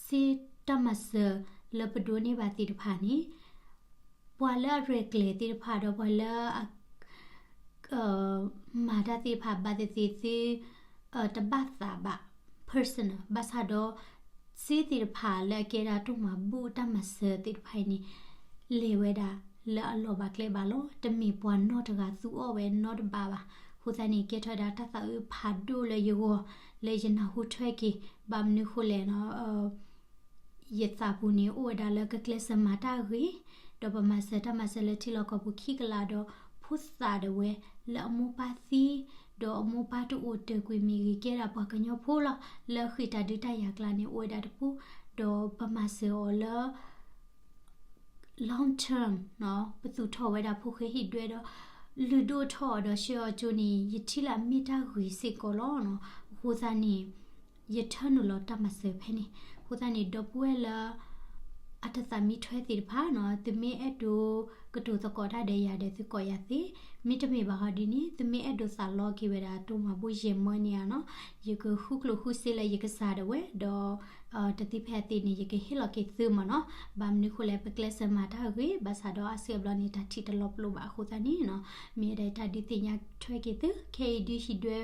စ့တၢ်မၤစၢၤလၢပဒိးန့ၢ်ဘၣ်သ့ၣ်တဖၣ်န့ၣ် ပှၤလၢအရဲၣ်ကျဲၤသ့ၣ်တဖၣ်ဒီးပှၤလၢ မၤတၢ်သ့ၣ်တဖၣ် ဘၣ်သ့ၣ်သ့ၣ်သု တဘၣ်သးဘၣ် personal ဘၣ်ဆၣ်ဒီး စ့သ့ၣ်တဖၣ်လၢအကဲဒၣ်တိၢ်မၤဘူၣ်တၢ်မၤစၢၤသ့ၣ်တဖၣ်အံၤန့ၣ် လဲၤဝဲဒၣ်လၢအလီၢ်ဘၣ်ကျဲဘၣ်လီၤ. တမ့ၢ်ပှၤနီတဂၤသူအီၤဝဲနီတဘ့ၣ်ဘၣ်. အဃိသတးန့ၣ် ကဲထီၣ်ဝဲဒၣ်တၢ်သးအုးဖးဒိၣ်လၢယဂီၢ် လၢယနၢ်ဟူထွဲက့ၤ ဘၣ်မနုၤဃိလဲၣ်နီၤ ယသးပူၤန့ၣ်အိၣ်ဝဲဒၣ်လၢကကျဲးစၢးမၤတၢ်ဂ့ၤ, ဒီးပမၤစၢၤတၢ်မၤစၢၤလၢထံလီၢ်ကီၢ်ပူၤခံကလးဒီး ဖိသၣ်ဒၣ်ဝဲလၢအမိၢ်ပၢ်သံ, ဒီးအမိၢ်ပၢ်တအိၣ်တၢၤကွံာ်မ့ၢ်ဂ့ၤ ကဲဒၣ်ပှၤကညီဖိလီၤ. လၢဃ့ၢ်တၢ်ဒုးတၢ်ယၤကျါန့ၣ် အိၣ်ဝဲဒၣ်တပူၤ, ဒီးပမၤစၢၤအီၤလၢ long term ပသူၣ်ထီၣ်ဝဲဒၣ်ဖိၣ်ဃဲဟံၣ်ဒွဲဒီး လုၢ်ဒိၣ်ထီၣ်အီၤဒီးဆှၢအီၤကၠိန့ၣ် ယထံၣ်လၢအမ့ၢ်တၢ်ဂ့ၤစ့ၢ်ကီးလီၤ. အဃိသတးန့ၣ် ယထၢနုာ်လီၤတၢ်မၤစၢၤဖဲန့ၣ်. အဃိသတးန့ၣ် ဒီပုၢ်ဝဲၢ်လၢ အတသးမံထွဲသ့ၣ်တဖၣ်နီၤ သုမ့ၢ်အဲၣ်ဒိးကတိၤသကိးတၢ်ဒီးယၤဒီး သုကိးယၤသ့, မ့တမ့ၢ်ဘၣ်ဟီဒ်န့ၣ် သုမ့ၢ်အဲၣ်ဒိးသးလီက့ၤဝဲဒၣ်တိၢ်မၤဘူၣ်ယဲၢ်မၢန့ၣ်ဧါနီၤ ယကဃုကျိၣ်ဃုစ့လၢယကစၢ်ဒၣ်ဝဲဒီး တသ့ဖဲအသ့န့ၣ် ယကဟ့ၣ်လီၤက့ၤသုမ့ၢ်နီၤ. ဘၣ်မနုၤဃိလဲၣ် ပကျဲးစၢးမၤတၢ်ဂ့ၤ ဘၣ်ဆၣ်ဒီးအါစုအါဘျီန့ၣ် တၢ်ထံၣ်တလီၤပလိာ်ဘၣ်အဃိသတးန့ၣ်နီၤ မ့ၢ်ဝဲဒၣ်တၢ်ဒုးသ့ၣ်ညါထွဲက့ၤသု ခဲအံၤဒုးဟံၣ်ဒွဲ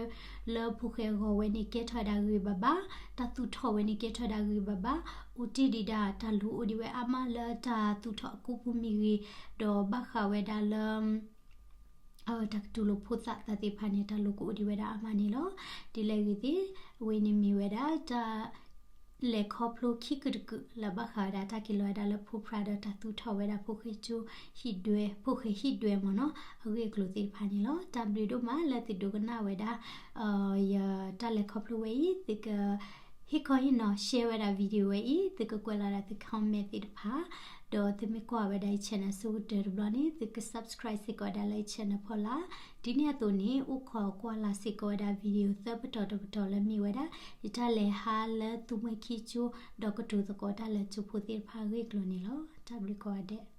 လၢဖိၣ်ဃဲအဂီၢ်ဝဲန့ၣ် ကဲထီၣ်ဝဲဒၣ်ဂ့ၤဘၣ်ဘၣ်, တၢ်သူၣ်ထီၣ်ဝဲန့ၣ် ကဲထီၣ်ဝဲဒၣ်ဂ့ၤဘၣ်ဘၣ်, အိၣ်တ့ၢ်ဒံးဒၣ်တၢ်လိၣ်အိၣ်ဒံးဝဲအါမးလၢတၢ်သူၣ်ထီၣ်အကိပူၤမ့ၢ်ဂ့ၤ, ဒီးဘၣ်ဃးဝဲဒၣ်လၢ တၢ်ကတူၢ်လိာ်ဖိသၣ်သ့ၣ်တဖၣ်န့ၣ် တၢ်လိၣ်ကအိၣ်ဒံးဝဲဒၣ်အါမးန့ၣ်လီၤ. ဒ်လဲၣ်ဂ့ၤသ့ၣ် အဝဲန့ၣ်မ့ၢ်ဝဲဒၣ်တၢ်လဲၤခီဖျိခံကုာ်တကုာ် လၢဘၣ်ဃးဝဲဒၣ်တၢ်က့ၤလီၤဝဲဒၣ်လၢဖိဖြးဒီးတၢ်သူၣ်ထီၣ်ဝဲဒၣ်ဖိၣ်ဃဲကၠိဟံၣ်ဒွဲ ဖိၣ်ဃဲဟံၣ်ဒွဲမ့ၢ်နီၤ အဂ့ၢ်အကျိၤသ့ၣ်တဖၣ်န့ၣ်လီၤ. တၢ်ဘျုးဒိၣ်မးလၢသုဒိကနၣ်ဝဲဒၣ် ယတၢ်လဲၤခီဖျိဝဲအံၤ သုက ဟ့ၣ်ခီဟ့ၣ်နီၤ share ဝဲဒၣ် video ဝဲအံၤ သုကကွဲးလီၤဒၣ်သု comment သ့ၣ်တဖၣ်, ဒီးသုမ့ၢ်ကွၢ်ဝဲဒၣ်ယ channel အဆိကတၢၢ်တဘျီန့ၣ် သုက subscribe စ့ၢ်ကီးဝဲဒၣ်လၢယ channel ဖီလာ်, ဒ်န့ၣ်အသိးန့ၣ် အိၣ်ခိးကွၢ်လၢ်စ့ၢ်ကီးဝဲဒၣ် video သၢပတီၢ်တပတီၢ်လၢမ့ၢ်ဝဲဒၣ် ယတၢ်လဲၤဟးလၢသူမှဲခံကၠိ ဒီးကတိၤသကိးတၢ်လၢကၠိဖိသ့ၣ်တဖၣ်အဂ့ၢ်အကျိၤန့ၣ်လီၤ. တၢ်ဘျုးကိးဂၤဒဲး.